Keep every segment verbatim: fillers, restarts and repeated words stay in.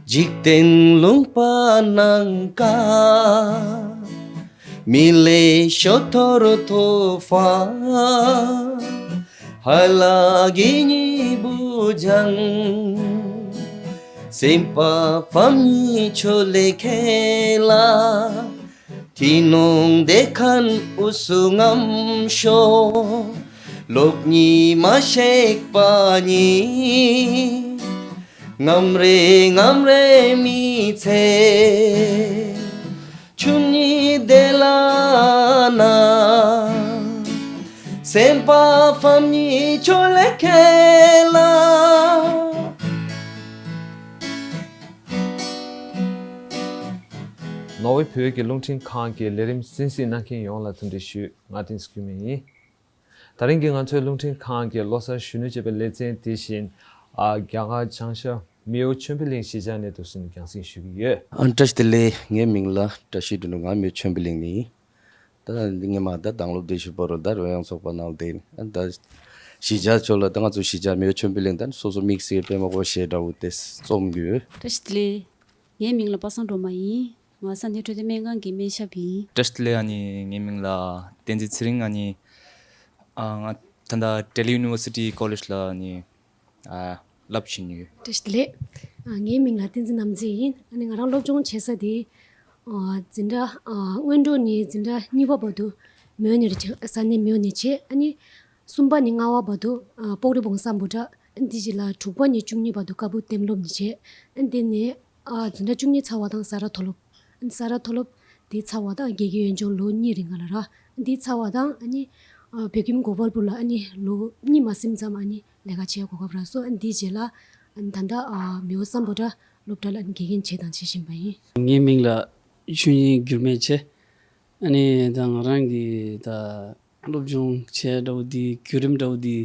འཇིག་རྟེན་ལུང་པ་ནང་ཀ་མི་ལས་ཤོ་ཐོར་ཐོ་ཧྥ། ཧ་ལ་གི་ཉི་བུ་ཇང་། སེམས་པ་ཕམ་ཉི་ཆོ་ལེ་ཁེ་ལ། ཐི་ནོང་དེ་ཁན་ཨུ་སུ་ངམ་ཤོ། ལོག་ཉི་མ་ཤེག་པ་ཉི། ངམ་རེ་ངམ་རེ་མི་ཚེ། ཆུ་ཉི་དེ་ལ་ན། སེམས་པ་ཕམ་ཉི་ཆོ་ལེ་ཁེ་ལ། ནོར་ཝེ་བོད་ཀྱི་རླུང་འཕྲིན་ཁང་གི་ལས་རིམ་གསན་གཟིགས་གནང་མཁན་ཡོངས་ལ་འཚམས་འདྲི་ཞུ། ང་བསྟན་འཛིན་སྐྱིད་མེད་ཡིན། ད་རིང་གི་ང་ཚོའི་རླུང་འཕྲིན་ཁང་གི་ལོ་གསར་གཞོན་ནུ་ཅེས་པའི་ལེ་ཚན་དེ་བཞིན་ཨ་རྒྱ་གར་བྱང་ཤར་མེའོ་ཆོས་འཕེལ་གླིང་གཞིས་ཆགས་ནས་འདུག་སེ་རྒྱང་སྲིང་ཞུ་གི་ཡོད། ཨ་བཀྲ་ཤིས་བདེ་ལེགས། ངའི་མིང་ལ་བཀྲ་ཤིས་དོན་གྲུབ། ང་མེའོ་ཆོས་འཕེལ་གླིང་ནས་ཡིན། ད་འདི་ངས་མ་ད་དང་སློབ་དེ་ཞུ་བ་རོ་ད་རོལ་དབྱངས་ཚོགས་པ་ནང་ལ་བསྡད་ཡིན། ཨ་ད་གཞིས་ཆགས་ཕྱོགས་ལ་ད་ང་ཚོ་གཞིས་ཆགས་མེའོ་ཆོས་འཕེལ་གླིང་ད་སོ་སོ་དམིགས་བསལ་པད་མ་སྒོར་གཞས་འདྲ་བོ་དེ་རྩོམ་གི་ཡོད། བཀྲ་ཤིས་བདེ་ལེགས། ངའི་མིང་ལ་པ་སངས་སྒྲོལ་མ་ཡིན། ང་ས་གནས་འཕྲོད་བསྟེན་སྨན་ཁང་གི་སྨན་ཞབས་ཡིན། བཀྲ་ཤིས་བདེ་ལེགས། ཨ་ནི་ངའི་མིང་ལ་བསྟན་འཛིན་ཚེ་རིང་། ཨ་ནི་ཨ་ང་ད་ལྟ་ལྡི་ལི་ཡུ་ནི་ཝར་སི་ཊི་ཀོ་ལེཇ་ལ་ཨ་ནི་ཨ་བསླབ་བཞིན་ཡོད། བཀྲ་ཤིས་བདེ་ལེགས། ཨ་ངའི་མིང་ལ་བསྟན་འཛིན་ནམ་མཚན་ཡིན། ཨ་ནི་ང་རང་སློབ་སྦྱོང་བྱེད་ས་དེ་ཨ་འཛིན་གྲྭ་ཨ་སྔོན་འགྲོ་ནས་འཛིན་གྲྭ་གཉིས་པ་བར་དུ་མེའོ་ནས་རེད་བྱས། ས་གནས་མེའོ་ནས་བྱས། ཨ་ནི་གསུམ་པ་ནས་ལྔ་པ་བར་དུ་ཨ་སྤོག་རི་བོང་སམ་བྷོ་ཊ། ཨ་ནི་དེ་རྗེས་ལ་དྲུག་པ་ནས་བཅུ་གཉིས་བར་དུ་ཀ་སྦུག་གཏན་སློབ་ནས་བྱས། ཨ་ནི་དེ་ནས་ཨ་འཛིན་གྲྭ་བཅུ་གཉིས་ཚར་བ་དང་ས་རཱ་མཐོ་སློབ། ཨ་ནི་ས་རཱ་མཐོ་སློབ་དེ་ཚར་བ་དང་དགེ་རྒན་ཡོན་སྦྱོང་ལོ་གཉིས་རིང་ལ་ར། ཨ་ནི་དེ་ཚར་བ་དང་ཨ་ནི་ཨ་བོད་ཁྱིམ་གོ་པལ་པུར་ལ་ཨ་ནི་ལོ་གཉིས་མ་ཟིན་ཙམ་ཨ་ནི་ལས་ཀ་བྱེད་གོ་སྐབས་རག་སོང་། ཨ་ནི་དེ་རྗེས་ལ་ཨ་ནི་ད་ལྟ་ཨ་མེའོ་སམ་བྷོ་ཊ་སློབ་གྲྭ་ལ་ཨ་ནི་དགེ་རྒན་བྱེད་དང་བྱེད་བཞིན་པ་ཡིན། ངའི་མིང་ལ་ཆོས་དབྱིངས་འགྱུར་མེད་བྱས། ཨ་ནི་ད་ང་རང་གི་ད་སློབ་སྦྱོང་བྱས་འདྲ་བོ་འདི་བརྒྱུད་རིམ་འདྲ་བོ་འདི་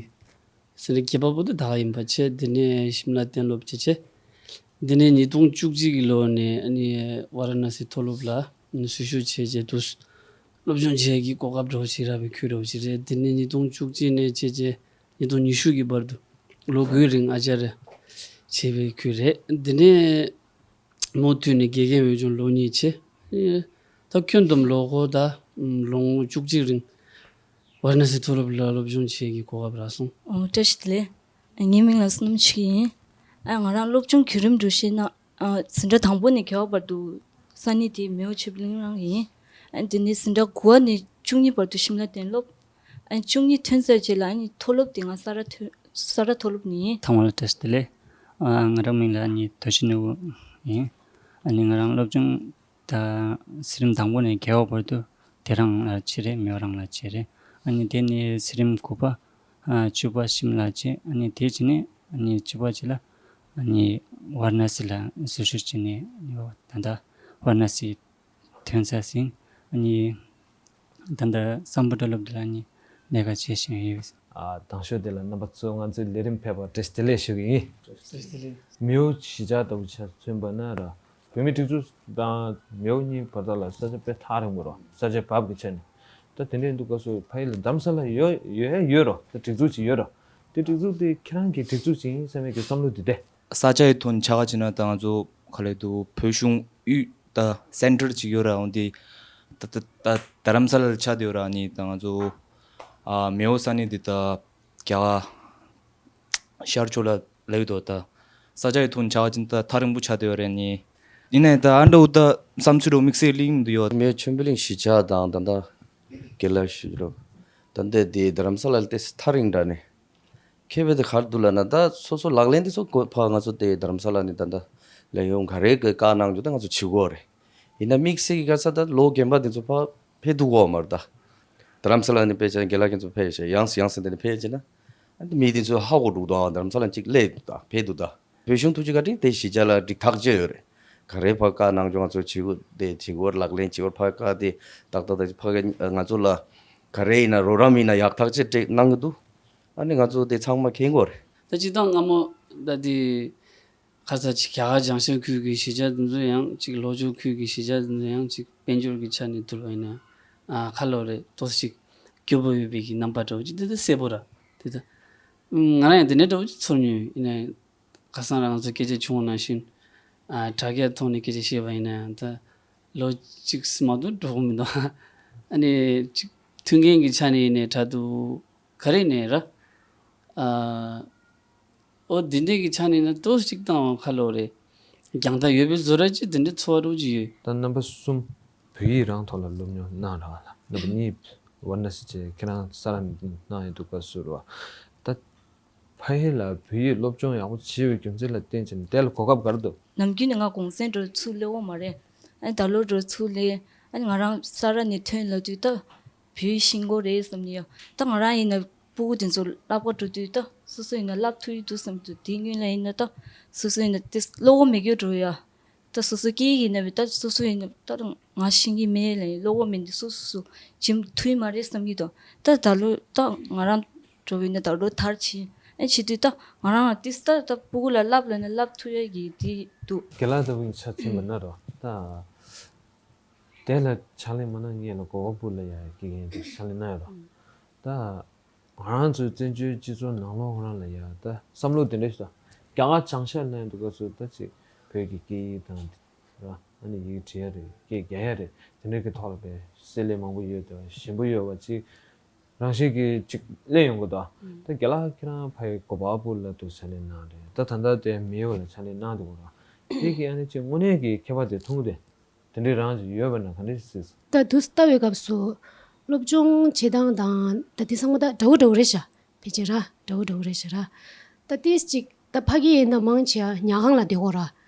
ཟེར་ནས་རྒྱལ་བ་པོ་ཏི་ད་ག་ཡིན་པ་བྱས། དེ་ནས་ཤིམ་ལ་གཏན་སློབ་བྱས་བྱས། དེ་ནས་ཉིས་སྟོང་བཅུ་གཅིག་གི་ལོ་ནས་ཨ་ནི་ཝཱ་ར་ཎ་སི་མཐོ་སློབ་ལ་ཨ་ནི་ཟུར་ཞུགས་བྱས་བྱས་འདུག་སློབ་སྦྱོང་བྱས་ཀྱི་གོ་སྐབས་འདྲ་བོ་ཞིག་རག་པའི་ཁུལ་འདྲ་བོ་ཞིག་རེད། དེ་ནས་ཉིས་སྟོང་བཅུ་གཅིག་ནས་བྱས་བྱས་ཉིས་སྟོང་ཉི་ཤུ་གི་བར་དུ་ལོ་དགུའི་རིང་ཨ་ཅར་བྱས་པའི་ཁུལ་རེད། དེ་ནས་མུ་མཐུད་ནས་དགེ་རྒན་འོས་སྦྱོང་ལོ་གཉིས་བྱས། ད་ཁྱོན་བསྡོམས་ལོ་འཁོར་ད་ལོ་ངོ་བཅུ་གཅིག་རིང་ཝཱ་ར་ཎ་སི་མཐོ་སློབ་ལ་སློབ་སྦྱོང་བྱེད་ཀྱི་གོ་སྐབས་རག་སོང་། ཨོ་བཀྲ་ཤིས་བདེ་ལེགས། ངའི་མིང་ལ་བསོད་ནམས་ཆོས་སྐྱིད་ཡིན། ཨ་ང་རང་སློབ་སྦྱོང་བརྒྱུད་རིམ་འགྲོ་བཤད་ན་ཨ་འཛིན་གྲྭ་དང་པོ་ནས་བརྒྱད་པ་བར་དུ་ས་གནས་དེ་མེའོ་ཆོས་འཕེལ་གླིང་རང་ཡིན། ཨ་དེ་ནས་འཛིན་གྲྭ་དགུ་པ་ནས་བཅུ་གཉིས་བར་དུ་ཤིམ་ལ་གཏན་སློབ། ཨ་བཅུ་གཉིས་ཐོན་ཚར་རྗེས་ལ་ཨ་ནི་མཐོ་སློབ་དེ་ང་ས་རཱ་ཐོན་ས་རཱ་མཐོ་སློབ་ནས་ཡིན། ཚང་མ་ལ་བཀྲ་ཤིས་བདེ་ལེགས། ཨ་ང་རང་མིང་ལ་ཨ་ནི་དོ་ཤི་ནོར་བུ་ཡིན། ཨ་ནི་ང་རང་སློབ་སྦྱོང་ད་ཚེ་རིམ་དང་པོ་ནས་བརྒྱད་པ་བར་དུ་དེ་རང་ལ་བྱས་རེད། མེའོ་རང་ལ་བྱས་རེད། ཨ་ནི་དེ་ནས་ཚེ་རིམ་དགུ་པ་ཨ་བཅུ་པ་ཤིམ་ལ་བྱས། ཨ་ནི་དེ་བྱས་ནས་ཨ་ནི་བཅུ་པ་བྱས་ལ་ཨ་ནི་ཝཱ་ར་ཎ་སི་ལ་ཟུར་ཞུགས་བྱས་ནས་ཨ་ནི་ད་ལྟ་ཝཱ་ར་ཎ་སི་ཐོན་ས་ཟིན། ཨ་ནི་ད་ལྟ་སམ་བྷོ་ཊ་སློབ་གྲྭ་ལ་ཨ་ནི་ལས་ཀ་བྱེད་བཞིན་ཡོད། ཨ་དང་ཤོས་དེ་ལ་རྣམ་པ་ཚོ་ང་ཚོའི་ལས་རིམ་ཕེབས་པར་བཀྲ་ཤིས་བདེ་ལེགས་ཞུ་གི་ཡིན། བཀྲ་ཤིས་བདེ་ལེགས། མེའོ་གཞིས་ཆགས་ལྟ་བུ་ཆ་མཚོན་པ་ན་ར། བོད་མིའི་སྒྲིག་འཛུགས་དང་མེའོ་གཉིས་བར་དག་ལ་ས་ཆ་དཔེ་ཐག་རིང་པོ་ར། ས་ཆ་བབ་ཀྱི་ཆ་ནས། ད་དེ་འདྲའི་འདུག་སྐབས་སུ་ཕ་ཡུལ་ལ་རྡ་རམ་ས་ལ་ཡོད་ཡོད་ཡོད་ར། ད་སྒྲིག་འཛུགས་ཅིག་ཡོད་ར། དེ་སྒྲིག་འཛུགས་དེ་ཁྱེད་རང་གི་སྒྲིག་འཛུགས་ཅིག་ཡིན་བསམ་ཡས་ཀྱི་བསམ་བློ་དེ་དེ། ས་ཆ་ཡི་ཐོག་ནས་ཆ་བཞག་ན་ད་ང་ཚོ་ག་ལེ་འདུག་བོད་གཞུང་དབུས་ད་སེན་ཊར་ཅིག་ཡོད་ར། འོན་ཏེ་ད་ད་ད་རྡ་རམ་ས་ལ་ལ་ཆགས་བསྡད་ཡོད་ར། ཨ་ནི་ད་ང་ཚོ་ཨ་མེའོ་ས་གནས་འདི་ད་རྒྱ་གར་ཤར་ཕྱོགས་ལ་ལབ་ཡོད་དོ། ད་ས་ཆ་ཡི་ཐོག་ནས་ཆ་བཞག་ན་ད་ཐག་རིང་པོ་ཆགས་བསྡད་ཡོད་རེད། ནི་ཡིན་ནའི་ད་ཨ་འདྲ་བོ་ད་བསམ་ཚུལ་རོ་དམིགས་བསལ་གླེང་འདུག་ཡོད། མེའོ་ཆོས་འཕེལ་གླིང་གཞིས་ཆགས་དང་ད་ལྟ་དགེ་ལགས་ཞུས་རོ། ད་ལྟ་དེ་རྡ་རམ་ས་ལ་དེ་ཐག་རིང་དྲགས་ནས། ཁྱད་པར་དེ་ག་རེ་འདུག་ལབ་ན། ད་སོ་སོ་ལག་ལེན་དེ་ཚོ་གོ་ཕ་ང་ཚོ་དེ་རྡ་རམ་ས་ལ་ནས་ད་ལྟ་ལས་ཡོང་ག་རེ་གི་བཀའ་གནང་རྒྱུ་ད་ང་ཚོ་བྱེད་དགོས་རེད། ཡིན་ན་དམིགས་བསལ་གྱི་ག་ས་ད་ལོ་རྒན་པ་དེ་ཚོ་ཕ་ཕེབས་འདུག་གོ་མ་རེད་ད། རྡ་རམ་ས་ལ་ནས་ཕེབས་ཆ་དགེ་ལགས་ཁྱེད་ཚོ་ཕེབས་ཤག་ཡང་སེ་ཡང་སེ་དེ་ནས་ཕེབས་ཅེ་ན། ཨ་ནི་མི་དེ་ཚོ་ཧ་གོ་འདུག་ད། རྡ་རམ་ས་ལ་གཅིག་སླེབས་འདུག་ད། ཕེབས་འདུག་ད། བོད་གཞུང་ཐུགས་རྗེ་བཀའ་དྲིན་དེ་གཞིས་ཆགས་ལ་འགྲིག་ཐག་ཆོད་ཡོད་རེད། ག་རེ་ཕ་བཀའ་གནང་རྒྱུ་ང་ཚོ་བྱེད་དགོས་དེ་བྱེད་དགོས། ལག་ལེན་བྱེད་དགོས། ཕ་བཀའ་དེ་ཏག་ཏག་ཏག་ཕ་གི་ང་ཚོ་ལ་ག་རེ་ཡིན་ན་རོགས་རམ་ཡིན་ན་ཡག་ཐག་ཆོད་སྤྲད་གནང་གི་འདུག་ཨ་ནི་ང་ཚོ་དེ་ཚང་མ་མཁྱེན་གྱི་ཡོད་རེད། ད་སྤྱིར་བཏང་སྔ་མོ་ད་དེ་ཁ་ས་ཅིག་རྒྱ་གར་བྱང་ཤར་ཁུལ་གྱི་གཞིས་ཆགས་དེ་ཚོ་ཡང་ཅིག་ལྷོ་ཕྱོགས་ཁུལ་གྱི་གཞིས་ཆགས་དེ་ཚོ་ཡང་ཅིག་དཔལ་འབྱོར་གྱི་ཆ་ནས་བསྡུར་བ་ཡིན་ན་ཨ་ཁ་ལོ་རེ་ཏོག་ཙམ་ཅིག་སྐྱོ་པོ་ཡོད་པའི་གི་རྣམ་པ་འདྲ་བོ་ཅིག་དེ་ད་གསལ་པོ་ར། དེ་ད་ང་རང་ཡང་དེ་འདྲ་འདྲ་བོ་ཅིག་ཚོར་མྱོང་ཡོད། ཡིན་ན་ཡང་ཁ་སང་རང་ཚོ་སྐད་ཆ་བྱུང་བ་ནང་བཞིན་ ཨ་དྲ་རྒྱ་ཐོག་ནས་སྐད་ཆ་བཤད་པ་ཡིན་ན་ཡང་ད་ལོ་གཅིག་མ་གཏོགས་འགྲོ་གི་མི་འདུག་ཨ་ནི་གཅིག་མཐུན་རྐྱེན་གྱི་ཆ་ནས་ཡིན་ནའི་དྲ་དུ་ག་རེ་ནས་ར། ཨ་ཨོ་འདི་འདྲའི་གི་ཆ་ནས་ན་ཏོག་ཙམ་ཅིག་བཏང་བ་ཁ་ལོ་རེད། རྒྱང་ཐག་ཡོད་པའི་བཟོ་འདྲ་ཅིག་འདི་འདྲའི་ཚོར་བ་རོ་ཅིག་ཡོད། ད་རྣམ་པ་གསུམ་བོད་ཡིག་རང་ཐོག་ལ་སློབ་སྦྱོང་གནང་ར་བ་ལ། རྣམ་པ་གཉིས་ཝར་ན་སི་ཅེ་ཁྱེད་རང་ས་ར་གནང་ཡོད་འདུག་ག་ཟུར་བ། ད་ཕ་ཡུལ་ལ་བོད་ཡིག་སློབ་སྦྱོང་ཡག་པོ་བྱེད་པའི་རྒྱུ་མཚན་ལ་བརྟེན་བྱས་ནས་དེ་ལ་གོ་སྐབས་ག་རེ་འདུག་ནམ་རྒྱུན་ནས་ང་གུང་སེང་འགྲོ་ཚུར་སླེབས་འོང་མ་རེད། ཨ་ནི་ད་ལོ་འགྲོ་ཚུར་སླེབས། ཨ་ནི་ང་རང་ས་ར་ནས་ཐོན་ལབ་དུས་ད་བོད་ཡིག་ཤེས་དགོས་རེད་བསམ་ནས་ཡོད། ད་ང་རང་ཡིན་ན་སྤུ་གུ་དེ་ཚོ་བསླབ་ག་འགྲོ་དུས་ད་སོ་སོ་ཡིན་ན་བསླབ་ཐུབ་ཀྱི་འདུག་བསམ་དུས་དེའི་སྔོན་ལ་ཡིན་ན་ད་སོ་སོ་ཡིན་ན་དེ་བློ་ཁོག་མེད་རྒྱུ་འགྲོ་ཡ། ད་སོ་སོ་སྐད་ཡིག་ཡིན་ན་བས་ད་སོ་སོ་ཡིན་ན་ད་ང་ཤེས་ཀྱི་མེད་ལབ་ཡིན་བློ་ཁོག་མེད་འདི་སོ་སོ་སོ་བྱེད་ཐུབ་ཀྱི་མ་རེད་བསམ་གྱི་འདུག་ད་ད་ལོ་ད་ང་རང་འགྲོ་བས་ན་ད་ལོ་མཐར་ཕྱིན་ཨེ་བྱེད་དུས་ད་ང་རང་ལ་ཏིས་ད་ད་སྤུ་གུ་ལ་བསླབ་ལབ་ན་བསླབ་ཐུབ་ཡ་གི་དེ་འདུག་རྒན་ལགས་ལྟ་བུ་ཡིན་ཆ་མཚོན་པ་ན་རོ་ད། དེ་ལ་ཕྱག་ལས་མ་གནང་སྔོན་ལ་གོ་བ་སྤུ་ལ་ཡ་དགེ་རྒན་དེ་ཕྱག་ལས་གནང་ཡ་རོ། ད། ང་རང་ཚོའི་བཙན་བྱོལ་སྤྱི་ཚོགས་ནང་ལོགས་ཁོ་རང་ལ་ཡ་ད་བསམ་བློ་དེ་འདྲ་ཞིག་དང་རྒྱ་གར་བྱང་ཤར་ནང་དུ་སྐབས་སུ་ད་ཅིག་བོད་ཀྱི་སྐད་ཡིག་དང་ར་ཨ་ནི་ཡིག་བྲིས་ཡ་རེད་སྐད་རྒྱག་ཡ་རེད་དེ་འདྲ་གི་ཐོག་ལ་པའི་བསྲེ་ལྷད་མང་པོ་ཡོད་དེ་ཞིམ་པོ་ཡོད་པ་ཅིག་རང་བཞིན་གྱི་ཅིག་གླེང་ཡོང་གི་འདུག་ད་རྒན་ལགས་ཁྱེད་རང་ཕ་ཡི་གོ་བ་སྤུ་ལ་དུ་ཕྱག་ལས་གནང་རེད་ད་ད་ལྟ་དེ་མི་ཡོད་ལ་ཕྱག་ལས་གནང་དེ་གོ་ར་དེ་གི་ཨ་ནི་ཅིག་དངོས་གནས་ཀྱི་ཁྱད་པར་དེ་མཐོང་གི་དེ། དེ་འདྲའི་རང་ཅིག་ཡོད་པ་ན་ག་འདྲ་ཞིག་སྲིད། ད་དུས་ལྟ་བའི་སྐབས་སུ་སློབ་སྦྱོང་བྱེད་སྟངས་དང་ད་དེ་ཚང་མ་ད་འདྲ་བོ་འདྲ་བོ་རེད་ཤག་ཕལ་ཆེར་ར་འདྲ་བོ་འདྲ་བོ་རེད་ཤག་ར། ད་ཏིས་ཅིག་ད་ཕ་གི་ཡིན་ན་མང་ཆེ་ཉལ་ཁང་ལ་བསྡད་གོ་ར།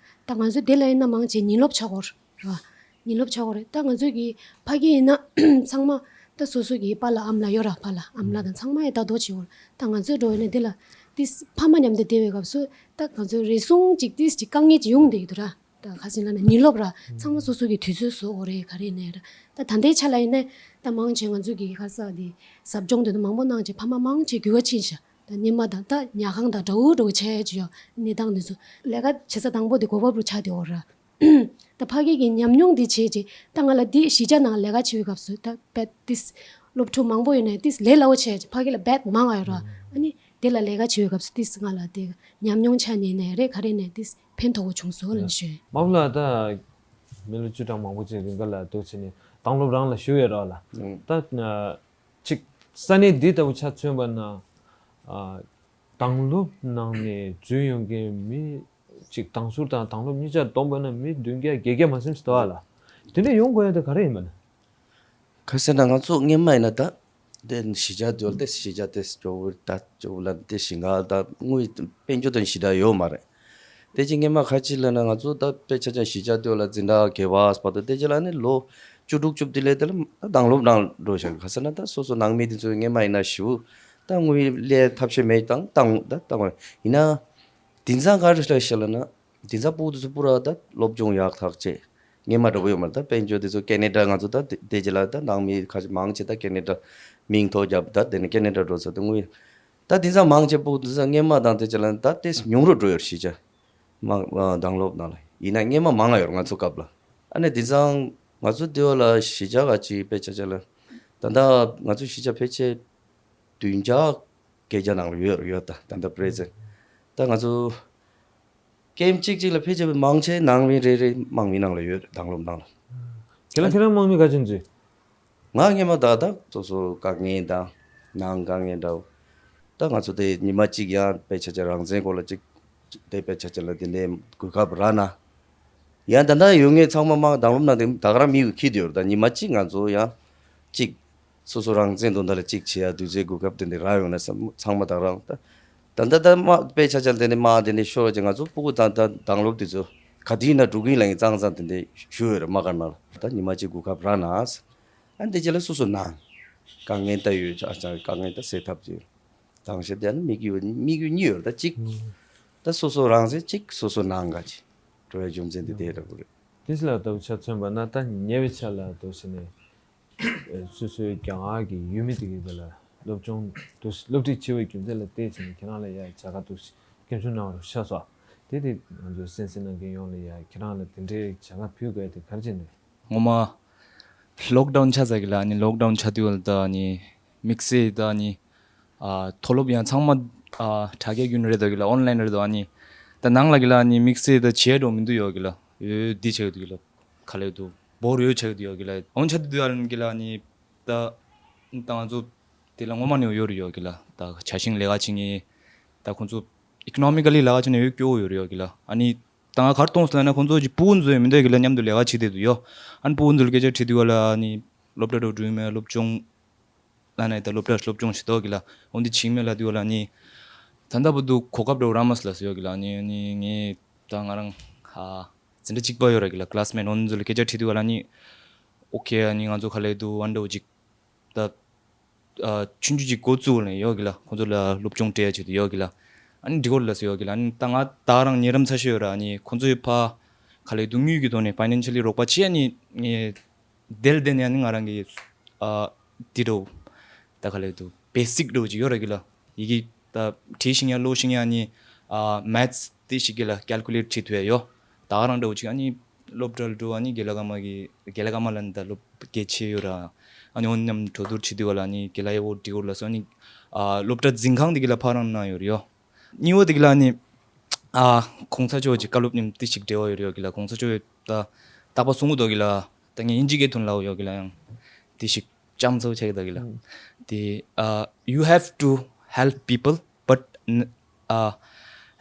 ད་ང་ཚོ་དེ་ལ་ཡིན་ན་མང་ཆེ་ཉིན་སློབ་ཆགས་གོ་ར། ཉིན་སློབ་ཆགས་གོ་རེད་ད་ང་ཚོ་གི་ཕ་གི་ཡིན་ན་ཚང་མ་ད་སོ་སོ་གི་པཱ་ལགས་ཨ་མ་ལགས་ཡོད་ར་ཕ་ལགས་ཨ་མ་ལགས་དང་ཚང་མ་ཡི་ད་དོ་བྱེད་གོ་ར་ད་ང་ཚོའི་འགྲོ་ཡིན་ན་དེ་ལ་ཏིས་ཕ་མ་མཉམ་དུ་བསྡད་པའི་སྐབས་སུ་ད་ང་ཚོ་རེ་ཟུང་ཅིག་ཏིས་ཅིག་དཀའ་ངལ་ཅིག་ཡོང་བསྡད་ཀྱི་འདུག་ར། ད་ཁ་སང་ལ་ནི་ཉིན་སློབ་ར་ཚང་མ་སོ་སོ་གི་དུས་ཚོད་བཟོ་དགོས་རེད་ག་རེ་ནས་ར། ད་ད་ལྟའི་ཆ་ལ་ཡིན་ན་ད་མང་ཆེ་ང་ཚོ་གི་ཁ་ས་དེ་ཟབ་སྦྱོང་དེ་ཚོ་མང་པོ་གནང་ཆེ་ཕ་མ་མང་ཆེ་རྒྱུས་ཁ་ཕྱིན་ཤག་ད་སྙེ་མ་དང་ད་ཉལ་ཁང་དང་འདྲ་བོ་འདྲ་བོ་ཆགས་ཡ་ཅིག་ཡོད་གནས་སྟངས་དེ་ཚོ་ལས་ཀ་བྱེད་ས་དང་པོ་དེ་གོ་བབ་རུ་ཆགས་བསྡད་ཡོད་ར། ད་ཕ་གི་གི་ཉམས་མྱོང་དེ་བྱས་རྗེས་ད་ང་ལ་དེ་གཞིས་ཆགས་ནང་ལས་ཀ་བྱེད་པའི་སྐབས་སུ་ད་བད་དིས་སློབ་ཕྲུག་མང་པོ་ཡོད་ནས་དིས་ལས་སླ་བོ་བྱས་རྗེས་ཕ་གི་ལ་བད་མང་བ་ཡོད་ར་ཨ་ནི། དེ་ལ་ལས་ཀ་བྱེད་པའི་སྐབས་སུ་ཏིས་ང་ལ་དེ་ཉམས་མྱོང་ཆ་ནས་ནས་རེད་ག་རེ་ནས་ཏིས་ཕན་ཐོགས་པོ་བྱུང་སོང་ལབ་ནས་ཞུ་ཡིན། མ་པ་ལ་ད་མི་ལོ་བཅུ་གྲངས་མང་པོ་ཅིག་རིང་ག་ལ་འདུག་ཕྱིན་ནས་དང་སློབ་རང་ལ་ཞུ་ཡོད་ར་ལ། ད་ཅིག་ས་གནས་འདི་ལྟ་བུ་ཆ་མཚོན་པ་ན་དང་སློབ་ནང་ནས་འཛུལ་ཡོང་མཁན་མི་ཅིག་དང་ཟུར་དང་དང་སློབ་གཉིས་ཆ་བསྡོམས་པ་ན་མི་བདུན་བརྒྱ་བརྒྱད་བརྒྱ་མ་ཟིན་ཟེར་བ་ལ་དེ་འདྲ་ཡོང་དགོས་ཡ་དེ་ག་རེ་ཡིན་པ་ན། ག་ཟེར་ན་ང་ཚོ་སྔན་མ་ཡིན་ན་ད་དེ་གཞིས་ཆགས་དེ་ལ་དེ་གཞིས་ཆགས་དེ་ཇོ་བོ་ད་ཇོ་བོ་ལ་དེ་ཞིང་ཁ་ད་དངུལ་དཔལ་འབྱོར་དང་ཞེ་དྲག་ཡོད་མ་རེད། དེ་ཅི་སྔན་མ་ཁ་ཅིག་ལ་ན་ང་ཚོ་ད་དཔེ་ཆ་ཆ་གཞིས་ཆགས་དེ་ལ་འཛིན་གྲྭ་གེ་བ་སྤར་དུ་དེ་ཅི་ལ་ནི་ལོ་བཅུ་དྲུག་བཅུ་བདུན་ལས་དེ་ལ་ད་དང་སློབ་ནང་འགྲོ་ཤག་ག་ཟེར་ན་ད་སོ་སོ་ནང་མི་དེ་ཚོ་སྔན་མ་ཡིན་ན་ཞུ་ད་དངུལ་ལས་ཐབས་ཤེས་མེད་དང་ད་ད་ཡིན་ན་དེང་སང་ག་རེ་ཤག་ལ་ན། དེང་སང་སྤུ་གུ་དེ་ཚོ་སྤུ་ར་ད་སློབ་སྦྱོང་ཡག་ཐག་ཆད། སྔན་མ་འདྲ་པོ་ཡོད་མ་རེད་ད་དཔལ་འབྱོར་དེ་ཚོ་ཀེ་ན་ཌ་ང་ཚོ་ད་དེ་དེ་རྗེས་ལ་ད་ནང་མི་ཁ་ཤས་མང་ཆེ་ད་ཀེ་ན་ཌ་མིང་ཐོ་བརྒྱབ་ད་དེ་ནས་ཀེ་ན་ཌ་འགྲོ་ཚར་དེ་དངོས་ཡོད། ད་དེང་སང་མང་ཆེ་སྤུ་གུ་དེ་ཚོ་སྔན་མ་དང་དེ་རྗེས་ལ་ད་དེ་ཉུང་རུ་འགྲོ་ཡོད་གཞིས་ཆགས་མ་དང་སློབ་ནང་ལ་ཡིན་ན་སྔན་མ་མང་ང་ཡོད་རེད་ང་ཚོ་སྐབས་ལ། ཨ་ནི་དེང་སང་ང་ཚོ་དེ་བ་ལ་གཞིས་ཆགས་ག་ཅིག་དཔེ་ཆ་ཆ་ལ་ད་ལྟ་ང་ཚོ་གཞིས་ཆགས་ཕལ་ཆེར་བདུན་བརྒྱ་བརྒྱད་བརྒྱ་ནང་ལ་ཡོད་ཡོད་ད་ད་ལྟ་པི་རེ་ཛེན་ད་ང་ཚོ་ཀེམ་གཅིག་གཅིག་ལ་ཕལ་ཆེར་མང་ཆེ་ནང་མི་རེ་རེ་དམག་མི་ནང་ལ་ཡོད་དང་སློབ་ནང་ལ། ཁྱེད་རང་ཁྱེད་རང་དམག་མི་ག་ཚོད་འཛུལ། ང་སྔན་མ་ད་ད་སོ་སོ་དཀའ་ངལ་དང་ནང་དཀའ་ངལ་འདྲ་བོ་ད་ང་ཚོ་དེ་ཉི་མ་གཅིག་ཡང་དཔེ་ཆ་ཆ་རང་བཙན་སྐོར་ལ་གཅིག་དེ་དཔེ་ཆ་ཆ་ལ་དེ་འདྲའི་གོ་སྐབས་རག་ན། ཡང་ད་ལྟ་ཡོད་ངེས་ཚང་མ་དམག་དང་སློབ་ན་དེ་ད་ག་རང་མི་ཡུལ་ཁྱི་དུ་ཡོད་ད་ཉི་མ་གཅིག་ང་ཚོ་ཡང་གཅིག་སོ་སོ་རང་བཙན་དོན་དག་ལ་གཅིག་བྱེད་ཡ་དུས་ཚོད་གོ་སྐབས་དེ་འདྲ་རག་ཡོང་ན་བསམ་ཚང་མ་ད་རང་ད་ད་ད་ད་དམག་དཔེ་ཆ་ཆ་དེ་ནས་དམག་དེ་ནས་ཤོར་བ་ཅིག་ང་ཚོ་སྤུ་གུ་དང་ད་དང་སློབ་དེ་ཚོ་ག་དུས་ཡིན་ན་འགྲོ་གི་ཡིན་ལ་ཡིན་གཙང་གཙང་དེ་འདྲ་ཞུ་ཡོད་རེད་དམག་སྒར་ནང་ལ་ད་ཉི་མ་གཅིག་གོ་སྐབས་རག་ན་ཨ་འདི་ཅི་ལ་སོ་སོ་ནང་དཀའ་ངལ་ད་ཡོད་ཨ་ཅག་དཀའ་ངལ་ད་སེལ་ཐབས་ཅིག་དང་ཤེས་དེ་ནི་དམིགས་ཡུལ་དམིགས་ཡུལ་གཉིས་ཡོད་ད་གཅིག་ད་སོ་སོ་རང་སེམས་གཅིག་སོ་སོ་ནང་ག་ཅིག་འགྲོ་བའི་རྒྱུ་མཚན་དེ་དེ་འདྲ་པོ་རེད། དེ་ལ་ལྟ་བུ་ཆ་མཚོན་པ་ན་ད་ཉེ་བའི་ཆར་ལ་དུ་ཕྱིན་ནས་སོ་སོའི་རྒྱ་གར་གྱི་ཡུལ་མི་དེ་གའི་དེ་ལ་སློབ་སྦྱོང་དུ་སློབ་ཁྲིད་བྱེད་པའི་རྒྱུ་མཚན་ལ་བལྟས་ཕྱིན་ནས་ཁྱེད་རང་ལ་ཡ་བྱ་དགའ་དུ་སྐྱོན་བརྗོད་གནང་བར་ཤ་སོགས་དེ་དེ་ང་ཚོའི་གསན་གཟིགས་གནང་མཁན་ཡོངས་ལ་ཡ་ཁྱེད་རང་ལ་དེ་འདྲའི་བྱ་དགའ་ཕུལ་དགོས་དེ་ག་རེ་བྱས་ནས། ངོ་མ་ལོག་ཌའུན་ཆགས་ཙ་གི་ལ་ནི་ལོག་ཌའུན་ཆགས་དུས་ལ་ད་ནི་དམིགས་བསལ་ད་ནི་ཨ་མཐོ་སློབ་ཡང་ཚང་མ་ཨ་དྲ་རྒྱ་བརྒྱུད་ནས་རེད་དོ་གི་ལ་ཨོན་ལན་རེད་དོ་ཨ་ནི་ ད་ནང་ལ་གི་ལ་ནི་དམིགས་བསལ་ད་བྱས་འགྲོ་མི་འདུག་ཡོད་གི་ལ། ཡོད་འདི་བྱས་འདུག་གི་ལ། ག་ལས་འདུག་བོར་ཡོད་བྱས་འདུག་ཡོད་གི་ལ། འོན་ཆ་འདི་འདུག་ཡ་གི་ལ་ནི་ད་ད་ང་ཚོ་དེ་ལ་ངོ་མ་ནས་ཡོད་རེད་ཡོད་གི་ལ། ད་བྱ་ཤིང་ལས་ཀ་བྱེད་མཁན་ད་ཁོང་ཚོ་ཨི་ཀོ་ནོ་མི་ཀ་ལི་ལས་ཀ་བྱེད་ནས་ཡོད་སྐྱོ་བོ་ཡོད་རེད་ཡོད་གི་ལ། ཨ་ནི་ད་ང་གར་གཏོང་སོང་ལ་ན་ཁོང་ཚོ་གི་ཕྲུ་གུ་ཚོ་ཡོད་མི་འདུག་གི་ལ། མཉམ་དུ་ལས་ཀ་བྱེད་བསྡད་འདུག་ཡོད། ཨ་ནི་ཕྲུ་གུ་ཚོ་ལ་སྐད་ཆ་དྲིས་དུས་བ་ལ་ཨ་ནི་སློབ་གྲྭ་འགྲོ་འགྲོ་ཡིན་མེད་སློབ་སྦྱོང་ལ་ན་ད་སློབ་གྲྭ་སློབ་སྦྱོང་བྱེད་དོ་གི་ལ། འོན་ཏེ་ཆིང་མེ་ལ་དུས་བ་ལ་ནི་ད་ལྟ་བུ་དུ་གོ་སྐབས་འགྲོ་ར་མ་སི་ལ་སི་ཡོད་གི་ལ། ནི་ནི་ངས་ད་ང་རང་ཧ་འཛིན་གྲྭ་གཅིག་པ་ཡོད་ར་གི་ལ། ཀ་ལ་སི་མེ་ཊི་འོན་ཚོ་ལ་སྐད་ཆ་དྲིས་དུས་བ་ལ་ནི་ཨོ་ཁེ། ཨ་ནི་ང་ཚོ་ག་ལས་དུ་ཝན་ཌོ་ཅིག་ད་ཨ་ཆུང་ཆུང་ཅིག་འགོ་བཙུགས་ནས་ཡོད་གི་ལ། ཁོང་ཚོ་ལ་སློབ་སྦྱོང་སྤྲད་ཡ་ཆེད་དུ་ཡོད་གི་ལ། ཨ་ནི་འགྲིག་གོ་ལ་སི་ཡོད་གི་ལ། ཨ་ནི་ད་ང་ད་རང་ཉེ་རམ་ཚ་ཤོས་ཡོད་ར། ཨ་ནི་ཁོང་ཚོའི་ཕ་ག་ལས་དུ་དངུལ་གི་ཐོག་ནས་ཕའི་ནན་ཤལ་ལི་རོགས་པ་བྱེད་ཡ་ནི་ངས་དེལ་དེ་ནས་ནི་ང་རང་གི་ཨ་དེ་འགྲོ་ད་ག་ལས་དུ་བེ་སིག་འགྲོ་ཅིག་ཡོད་ར་གི་ལ། ཡི་གེ་ད་བྲིས་ཤིང་ཡ་ཀློག་ཤིང་ཡ་ནི་ཨ་མེ་ཐི་སི་དེ་ཞིག་གི་ལ་ཀལ་ཀུ་ལེ་ཊི་བྲིས་ཐུབ་ཡ་ཡོད། ད་ག་རང་འགྲོ་ཅིག་ཨ་ནི་སློབ་གྲྭ་ལ་འགྲོ། ཨ་ནི་དགེ་ལགས་ཀརྨ་གི་དགེ་ལགས་ཀརྨ་ལ་ནི་ད་སློབ་དགེ་ཆེ་ཡོད་ར། ཨ་ནི་འོ་མཉམ་གྲོས་བསྡུར་བྱེད་དུས་བ་ལ་ནི་དགེ་ལགས་ཡ་བོ་འགྲིག་གོ་ལ་སོ། ཨ་ནི་ཨ་སློབ་གྲྭ་འཛིན་ཁང་དེ་གི་ལ་ཕ་རང་ན་ཡོད་ར་ཡོད། གཉིས་པ་དེ་གི་ལ་ནི་ཨ་གོང་ས་མཆོག་གི་བཀའ་སློབ་མཉམ་དེ་ཞིག་འབྲེལ་བ་ཡོད་རེད་ཡོད་གི་ལ། གོང་ས་མཆོག་ད་རྟག་པར་གསུང་གི་འདུག་གི་ལ། ད་ངས་དབྱིན་ཇི་སྐད་ཐོན་ལབ་ཡོད་གི་ལ། ཡང་དེ་ཞིག་ལྕམ་ཚོ་ཆགས་ཀྱི་འདུག་གི་ལ། ཨང་། དེ་ཨ་you have to help people but n- uh,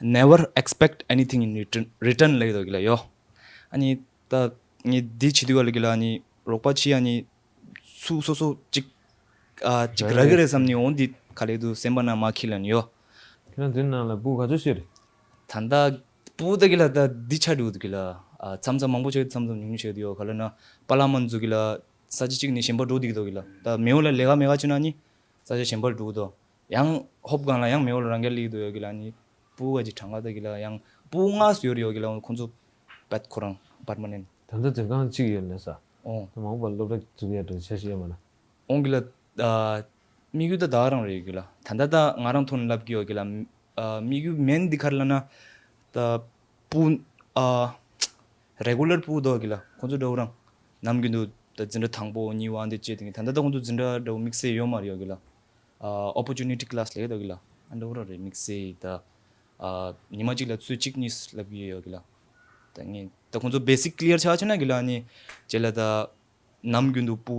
never expect anything in return return ལབ་ཀྱི་འདུག་གི་ལ་ཡོད། ཨ་ནི་ད་ངས་དེ་བྱེད་དུས་བ་ལ་གི་ལ་ནི་རོགས་པ་བྱེད་ཡ་ནི་སུ་སོ་སོ་ཅིག་ཨ་ཅིག་རག་གི་རེད་བསམ་ནི་འོང་། འདི་ག་ལས་དུ་སེམས་པ་ན་མ་འཁྱེར་ལ་ནི་ཡོད། ཁྱེད་རང་འདི་ནང་ལ་སྤུ་ག་ཚོད་ཤི་རེད། ད་ལྟ་སྤུ་ད་གི་ལ་ད་འདི་ཆ་འགྲོ་གི་ལ། ཨ་མཚམས་མཚམས་མང་པོ་ཆགས་མཚམས་མཚམས་ཉུང་ཉུང་ཆགས་དུ་ཡོད། ག་ལ་ན་པ་ལ་མ་འཛུགས་གི་ལ། ས་ཆ་གཅིག་ནས་གཞན་པ་འགྲོ་འདི་གི་དོ་གི་ལ། ད་མེའོ་ལ་ལས་ཀ་མེ་ཀ་བྱུང་ན་ནི་ས་ཆ་གཞན་པར་འགྲོ་གི་དོ། ཡང་ཧོབ་གང་ལ་ཡང་མེའོ་ལ་རང་རྒྱལ་ལི་གི་དོ་ཡོད་གི་ལ་ནི། སྤུ་ག་ཅིག་གྲངས་ཀ་ད་གི་ལ་ཡང་སྤུ་ལྔ་ཡོད་ཡོད་གི་ལ། ཁོང་ཚོ་པད་ཁོ་རང་པར་མ་ནན། ད་ལྟ་འཛིན་ཁང་གཅིག་ཡོད་ལས་ས། ཨོ། ད་མང་པོ་སློབ་གྲྭ་འཛུགས་ཡ་འདྲ་ཆ་ཤི་ཡོད་མ་ན། ཨོང་གི་ལ། ཨ་དམིགས་ཡུལ་ད་ད་རང་རེད་གི་ལ། ད་ད་ད་ང་རང་ཐོན་ལབ་གི་ཡོད་གི་ལ། ཨ་དམིགས་ཡུལ་མེན་འདི་གར་ལ་ན། ད་སྤུ་ཨ་རེ་གུ་ལར་སྤུ་དོ་གི་ལ། ཁོང་ཚོ་འདྲ་བོ་རང་ནམ་རྒྱུན་དུ་ད་འཛིན་གྲྭ་དང་པོ་གཉིས་པ་འདི་བྱེད་དེ་ད་ད་ད་ཁོང་ཚོ་འཛིན་གྲྭ་འདྲ་བོ་དམིགས་བསལ་ཡོད་མ་རེད་ཡོད་གི་ལ། ཨ་opportunity class ལས་དོ་གི་ལ། ཨ་འདྲ་བོ་རང་རེད་དམིགས་བསལ་ད། ཨ་ཉི་མ་གཅིག་ལ་ཚུལ་གཅིག་གཉིས་ལབ་གི་ཡོད་གི་ལ། ད་ངས་ད་ཁོང་ཚོ་བེ་སིག་ཀི་ལི་ཡར་ཆགས་ཆེ་ན་གི་ལ་ནི་རྗེས་ལ་ད་ནམ་རྒྱུན་དུ་སྤུ་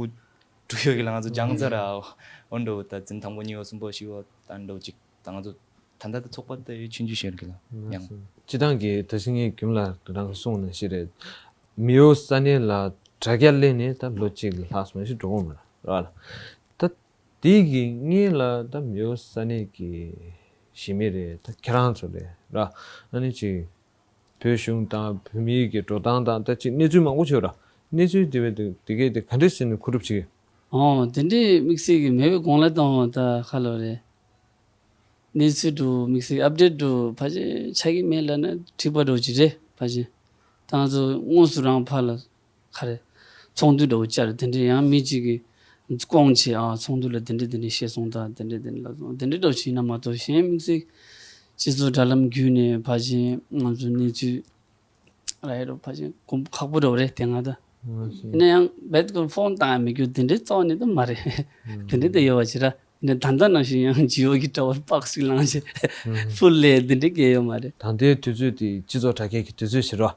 གུ་ཡོད་གི་ལ། ང་ཚོ་སྦྱང་ཚར་ར་འོན་འགྲོ་ད་འཛིན་དང་པོ་གཉིས་པ་གསུམ་པ་བཞི་པ་ད་འགྲོ་གཅིག་ད་ང་ཚོ་ད་ལྟ་ད་ཚོགས་པ་ད་ཡོད་ཆུང་ཆུང་ཞིག་གི་ལ་ཡང་། སྤྱི་བཏང་གི་ད་ཤི་ངའི་རྒྱུན་ལ་རང་གི་གསུང་ནང་ཞིག་རེད། མེའོ་ས་གནས་ལ་དྲ་རྒྱ་ལས་ནས་ད་ལོ་གཅིག་ལྷག་སོང་ཞིག་འགྲོ་གོ་མ་ར་ར་ལ། ད་དེ་གི་སྔོན་ལ་ད་མེའོ་ས་གནས་ཀྱི་གཞིས་མི་རེད། ད་ཁྱེད་རང་ཚོ་རེད་ར། ཨ་ནི་ཅིག་བོད་གཞུང་དང་བོད་མིའི་གི་འགྲོ་སྟངས་དང་ད་ཅིག་གནས་ཚུལ་མང་པོ་བྱོས་ར། གནས་ཚུལ་དེ་བས་དེ་དེ་གས་དེ་ག་འདྲས་ཟེར་ནས་མཁོ་སྒྲུབ་བྱེད་ཀྱི། ཨོ་དེ་འདྲས་དམིགས་བསལ་གྱི་མེད་པའི་གོང་ལ་བཏང་བ་ད་ཁ་ལོ་རེད། གནས་ཚུལ་འགྲོ་དམིགས་བསལ་ཨབ་ཌེཊ་འགྲོ་ཕལ་ཆེར་ཆགས་ཀྱི་མེད་ལབ་ན་འགྲིག་པ་འགྲོ་གི་རེད་ཕལ་ཆེར། ད་ང་ཚོ་དངོས་སུ་རང་ཕར་ལ་ག་རེ། ཚོགས་འདུ་འདྲ་བོ་བཅར་དེ་འདྲས་ཡང་མི་གཅིག་གིས་སྐོང་བྱས་ཨ་ཚོགས་འདུ་ལ་དེ་འདྲས་དེ་འདྲས་བཤད་སོང་ད་དེ་འདྲས་དེ་འདྲས་ལབ་སོང་དེ་འདྲས་འདྲ་བོ་ཞིག་ཡིན་ན་མ་གཏོགས་གཞན་དམིགས་བསལ་སྤྱི་ཚོགས་དྲ་ལམ་བརྒྱུད་ནས་ཕལ་ཆེར་ང་ཚོ་གནས་ཚུལ་ར་ཡ་རོ་ཕལ་ཆེར་གོམ་ཁག་པོ་རོ་རེད་དེ་ང་ད། ཨ་ཤེས། ཡིན་ན་ཡང་རྦད་ཀོ་ཕོན་བཏང་ཡ་མི་རྒྱུ་དེ་འདྲའི་རྩ་བ་ནས་ད་མ་རེད། དེ་འདྲའི་ད་ཡོད་པ་ཅི་ར། ཡིན་ན་ད་ལྟ་ནང་བཞིན་ཡང་ཇི་ཨོ་གི་དྲ་བ་པགས་ཤིག་ལངས་བྱས་ཕུལ་ལས་དེ་འདྲའི་སྐད་ཡོད་མ་རེད། ད་ལྟའི་དུས་ཚོད་དེ་སྤྱི་ཚོགས་དྲ་རྒྱ་གི་དུས་ཚོད་ཟེར་རོ།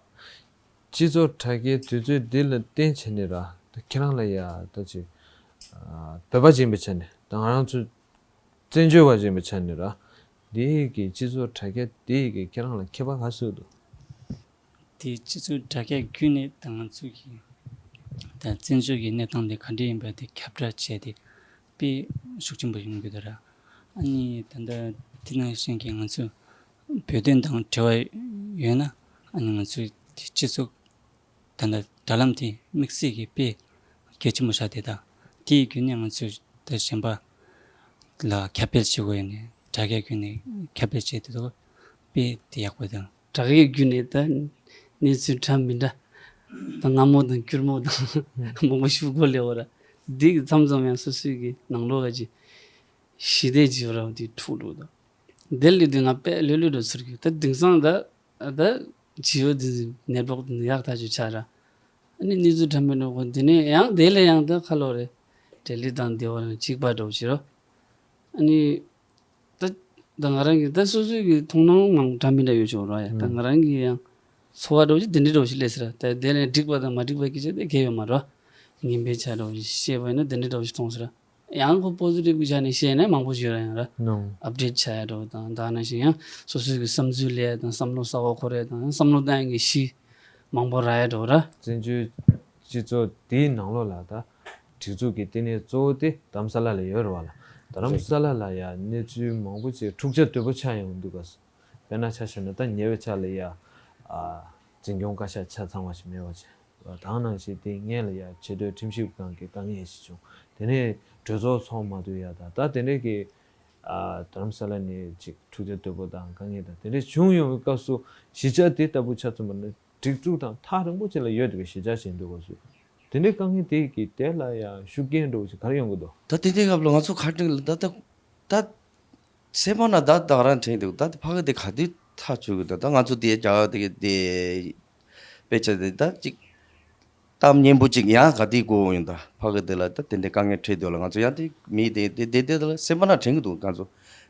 སྤྱི་ཚོགས་དྲ་རྒྱའི་དུས་ཚོད་འདི་ལ་བརྟེན་བྱས་ནས་ར་ད་ཁྱེད་རང་ལ་ཡ་ད་ཅི་བོད་པ་ཅིག་ཡིན་པའི་ཆ་ནས་ད་ང་རང་ཚོ་བཙན་བྱོལ་བ་ཅིག་ཡིན་པའི་ཆ་ནས་ར་འདི་གི་སྤྱི་ཚོགས་དྲ་རྒྱ་འདི་གི་ཁྱེད་རང་ལ་ཁྱད་པར་ག་ཚོད་འདུག་དེ་སྤྱི་ཚོགས་དྲ་རྒྱ་བརྒྱུད་ནས་ད་ང་ཚོ་གི་ད་བཙན་བྱོལ་གྱི་གནས་སྟངས་དེ་ག་འདྲ་ཡིན་པ་དེ་ཁྱབ་བསྒྲགས་བྱས་ཏེ་དཔེ་ཤུགས་ཆེན་པོ་ཡོང་གི་འདུག་ར། ཨ་ནི་ད་ལྟ་དེ་ནང་བཞིན་གྱི་ང་ཚོ་བོད་དོན་དང་འབྲེལ་བ་ཡོད་ན་ཨ་ནི་ང་ཚོ་དེ་སྤྱི་ཚོགས་ད་ལྟ་དྲ་ལམ་དེ་དམིགས་བསལ་གྱི་དཔེ་གལ་ཆེན་པོ་ཆགས་བསྡད་ད། དེའི་བརྒྱུད་ནས་ང་ཚོས་ད་གཞན་པ་ལ་ཁྱབ་སྤེལ་བྱེད་དགོས་ཡོད་ནས་དྲ་རྒྱ་བརྒྱུད་ནས་ཁྱབ་སྤེལ་བྱེད་དེ་དོ་དཔེ་དེ་ཡག་པོ་དང་། དྲ་རྒྱའི་བརྒྱུད་ནས་ད་གནས་ཚུལ་འདྲ་མི་འདྲ་ད་སྔ་མོ་དང་སྐྱུར་མོ་དང་མང་པོ་ཞུ་དགོས་ལེ་བ་ར། འདི་གི་མཚམས་མཚམས་ཡང་སོ་སོའི་གི་ནང་ལོགས་ཀ་ཅིག་ཞི་བདེ་ཇི་བ་ར་འདི་འཁྲུག་འགྲོ་ད། དེ་ལས་དུས་ང་དཔེ་ལྷོད་ལྷོད་འགྲོ་ཚུར་གི་ད་དེང་སང་ད་ད་ཇི་བ་འདི་ནེ་ཊི་ཝོག་འདི་ཡག་ཐག་ཆོད་ཆགས་ར། ཨ་ནི་གནས་ཚུལ་འདྲ་མི་འདྲ་གོ་འདི་ནས་ཡང་དེ་ལས་ཡང་ད་ཁ་ལོ་རེད། ལྡི་ལི་དང་འདི་བ་རང་གཅིག་པ་འགྲོ་བྱེད་རོ། ཨ་ནི་ད་ ད་ང་རང་གི་ད་སོ་སོའི་གི་མཐོང་སྣང་མང་འདྲ་མི་འདྲ་ཡོད་ཆོག་ར་ཡ། ད་ང་རང་གི་ཡང་ཚོར་བ་འདྲ་བོ་ཞིག་དེ་འདྲ་འདྲ་བོ་ཞིག་སླེབས་སོང་ར། ད་དེ་ལས་འགྲིག་པ་དང་མ་འགྲིག་པ་སྐད་ཆ་དེ་གལ་ཡོད་མ་རེད། ངན་པའི་ཆ་འདྲ་བོ་ཞིག་བཤད་པ་ཡིན་ན་དེ་འདྲ་འདྲ་བོ་ཞིག་མཐོང་སོང་ར། ཡང་ཁོ་པོ་སི་ཊིབ་གི་ཆ་ནས་བཤད་ན་མང་པོ་ཞིག་ཡོད་ར། ཡང་ར་ནོ། ཨབ་ཌེཊ་ཆགས་ཡ་འདྲ་བོ་དང་། ད་ནང་བཞིན་ཡང་སོ་སོའི་གི་བསམ་ཚུལ་ལས་དང་བསམ་བློ་གསར་པ་འཁོར་ཡ་དང་བསམ་བློ་བཏང་ཡ་གི་གཞི་མང་པོ་རག་ཡ་འདྲ་བོ་ར། བཙན་བྱོལ་སྤྱི་ཚོགས་འདིའི་ནང་ལོགས་ལ་ད་སྒྲིག་འཛུགས་ཀྱི་ལྟེ་གནས་གཙོ་བོ་དེ་རྡ་རམ་ས་ལ་ལ་ཡོད་རེད་བ་ལ། རྡ་རམ་ས་ལ་ལ་ཡ་གནས་ཚུལ་མང་པོ་ཅིག་འཁྲུག་ཆ་དོད་པོ་ཆགས་ཡོང་འདུག་ག་དཔེར་ན་ཆ་བཞག་ན་ད་ཉེ་བའི་ཆར་ལ་ཡ་ཨ་འཛིན་སྐྱོང་བཀའ་ཤག་ཆ་ཚང་བ་ཞིག་མེད་པ་བྱས། དང་ནང་བཞིན་དེ་སྔོན་ལ་ཡ་ཆེས་མཐོའི་ཁྲིམས་ཞིབ་ཁང་གི་དཀའ་ངལ་ཞིག་བྱུང་། དེ་ནས་གྲོས་ཚོགས་ཚོགས་མ་ཐུབ་ཡ་དང་། ད་དེ་འདྲའི་གི་ཨ་རྡ་རམ་ས་ལ་ནས་ཅིག་འཁྲུག་ཆ་དོད་པོ་དང་དཀའ་ངལ་དང་དེ་འདྲ་བྱུང་ཡོང་བའི་སྐབས་སུ་གཞིས་ཆགས་དེ་ལྟ་བུ་ཆ་མཚོན་པ་ན་སྒྲིག་འཛུགས་དང་ཐག་རིང་པོ་ཅིག་ལ་ཡོད་པའི་གཞིས་ཆགས་ཤིག་ཡིན་དུས་སྐབས་སུ། དེ་འདྲའི་དཀའ་ངལ་དེ་གི་དེ་ལ་ཡང་ཤུགས་རྐྱེན་འདྲ་བོ་ཞིག་ག་རེ་ཡོང་གི་འདུག་ད་དེ་དེ་སྐབས་ལ་ང་ཚོ་ཁ་བྲལ་ལ་ད་ད་ད་སེམས་པ་ན་ད་ད་ག་རང་དྲན་འདུག་ད་ཕ་གི་དེ་ག་དུས་ཐག་ཆོད་གི་འདུག་ད་ང་ཚོ་དེ་རྒྱ་གར་དེ་གི་དེ་དཔེ་ཆ་དེ་ད་ཅིག་གཏམ་སྙན་པོ་ཅིག་ཡང་ག་དུས་གོ་ཡོང་། ད་ཕ་གི་དེ་ལ་ད་དེ་འདྲའི་དཀའ་ངལ་འཕྲད་འདུག་ལ། ང་ཚོ་ཡང་དེ་མི་དེ་དེ་དེ་དེ་ལ་སེམས་པ་ན་དྲན་གི་འདུག་ང་ཚོ་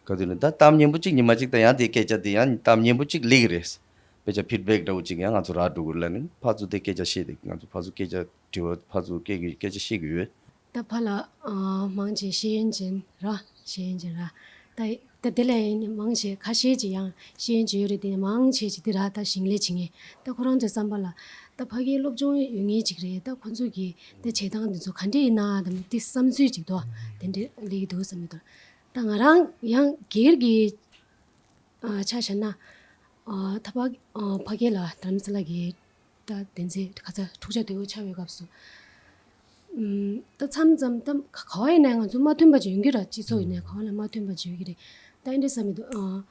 ག་དུས་ལ་ད་གཏམ་སྙན་པོ་ཅིག་ཉི་མ་ཅིག་ད་ཡང་དེ་སྐད་ཆ་དེ་ཡང་གཏམ་སྙན་པོ་ཅིག་སླེབས་གི་རེད། དཔེ་ཆ་ཕིཌ་བེག་འདྲ་བོ་ཅིག་ཡང་ང་ཚོ་རག་འགྲོ་གི་རེད་ལ་ནི། ཕར་ཚུར་དེ་སྐད་ཆ་བཤད་དེ་ང་ཚོ་ཕར་ཚུར་སྐད་ཆ་དྲི་བ་ཕར་ཚུར་སྐད་ཀྱི་སྐད་ཆ་བཤད་ཀྱི་ཡོད། ད་ཕ་ལ་ཨ་མང་ཆེ་ཤེས་ཡོན་ཅན་ར། ཤེས་ཡོན་ཅན་ར། ད་ད་དེ་ལས་ཡིན་ནི་མང་ཆེ་ཁ་ཤས་ཅིག་ཡང་ཤེས་ཡོན་ཅན་ཡོད་རེད། དེ་མང་ཆེ་ཅིག་དེ་ར་ད་ཞིང་ལས་བྱེད་མཁན། ད་ཁོ་རང་ཚོའི་བསམ་པ་ལ་ད་ཕ་གིའི་སློབ་སྦྱོང་ཡོད་མཁན་ཅིག་རེད། ད་ཁོ་ཚོ་གི་ད་བྱེད་སྟངས་དེ་ཚོ་ག་འདྲ་ཡིན་ན་དམ་དེ་བསམ་ཚུལ་ཅིག་ཏོ་དེ་འདྲ་སླེབས་ཀྱི་འདུག་བསམ་གྱི་འདུག་ད་ང་རང་ཡང་སྒེར་གྱི་ཨ་ཆ་བཞག་ན། ཨ་ད་ཕ་ཨ་ཕ་གི་ལ་དྷ་རམ་ས་ལ་གི་ད་དེ་ཚེ་ཁ་ཚ་འཁྲུག་ཆ་དོད་པོ་ཆགས་པའི་སྐབས་སུ། ཨམ་ད་མཚམས་མཚམས་ད་ག་བ་ཡིན་ནའི་ང་ཚོ་མ་མཐུན་པ་ཅིག་ཡོང་གི་ར། སྤྱི་ཚོགས་ཡིན་ནའི་ག་བ་ལ་མ་མཐུན་པ་ཅིག་ཡོང་གི་རེད། ད་ཨེ་འདྲ་བསམ་གྱི་འདུག་ཨ་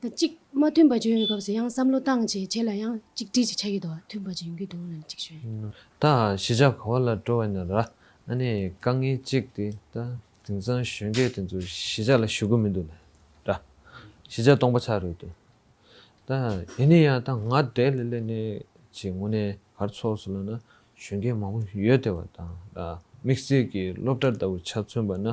ད་གཅིག་མ་མཐུན་པ་ཅིག་ཡོང་བའི་སྐབས་སུ་ཡང་བསམ་བློ་བཏང་བྱས་བྱས་ལ་ཡང་གཅིག་སྒྲིལ་ཅིག་ཆགས་ཀྱི་འདུག་མཐུན་པ་ཅིག་ཡོང་གི་འདུག་ལབ་ནས་ཅིག་ཞུ་ཡིན། ད་གཞིས་ཆགས་ག་བ་ལ་འགྲོ་བ་ཡིན་ན་ར། ཨ་ནི་དཀའ་ངལ་གཅིག་དེ་ད་དེང་སང་གཞོན་སྐྱེས་དེ་ཚོ་གཞིས་ཆགས་ལ་བཞུགས་ཀྱི་མི་འདུག་ལ་ར། གཞིས་ཆགས་སྟོང་པ་ཆགས་རེད་འདུག་ད་ཡིན་ན་ཡང་ད་ང་འདྲ་ལས་ལས་ནས་ཅིག་དངོས་གནས་ག་རེ་ཚོར་སོང་ལབ་ན། གཞོན་སྐྱེས་མང་པོ་ཡོད་བསྡད་པ་དང་། ད་དམིགས་བསལ་གྱི་སློབ་གྲྭ་ལྟ་བུ་ཆ་མཚོན་པ་ན་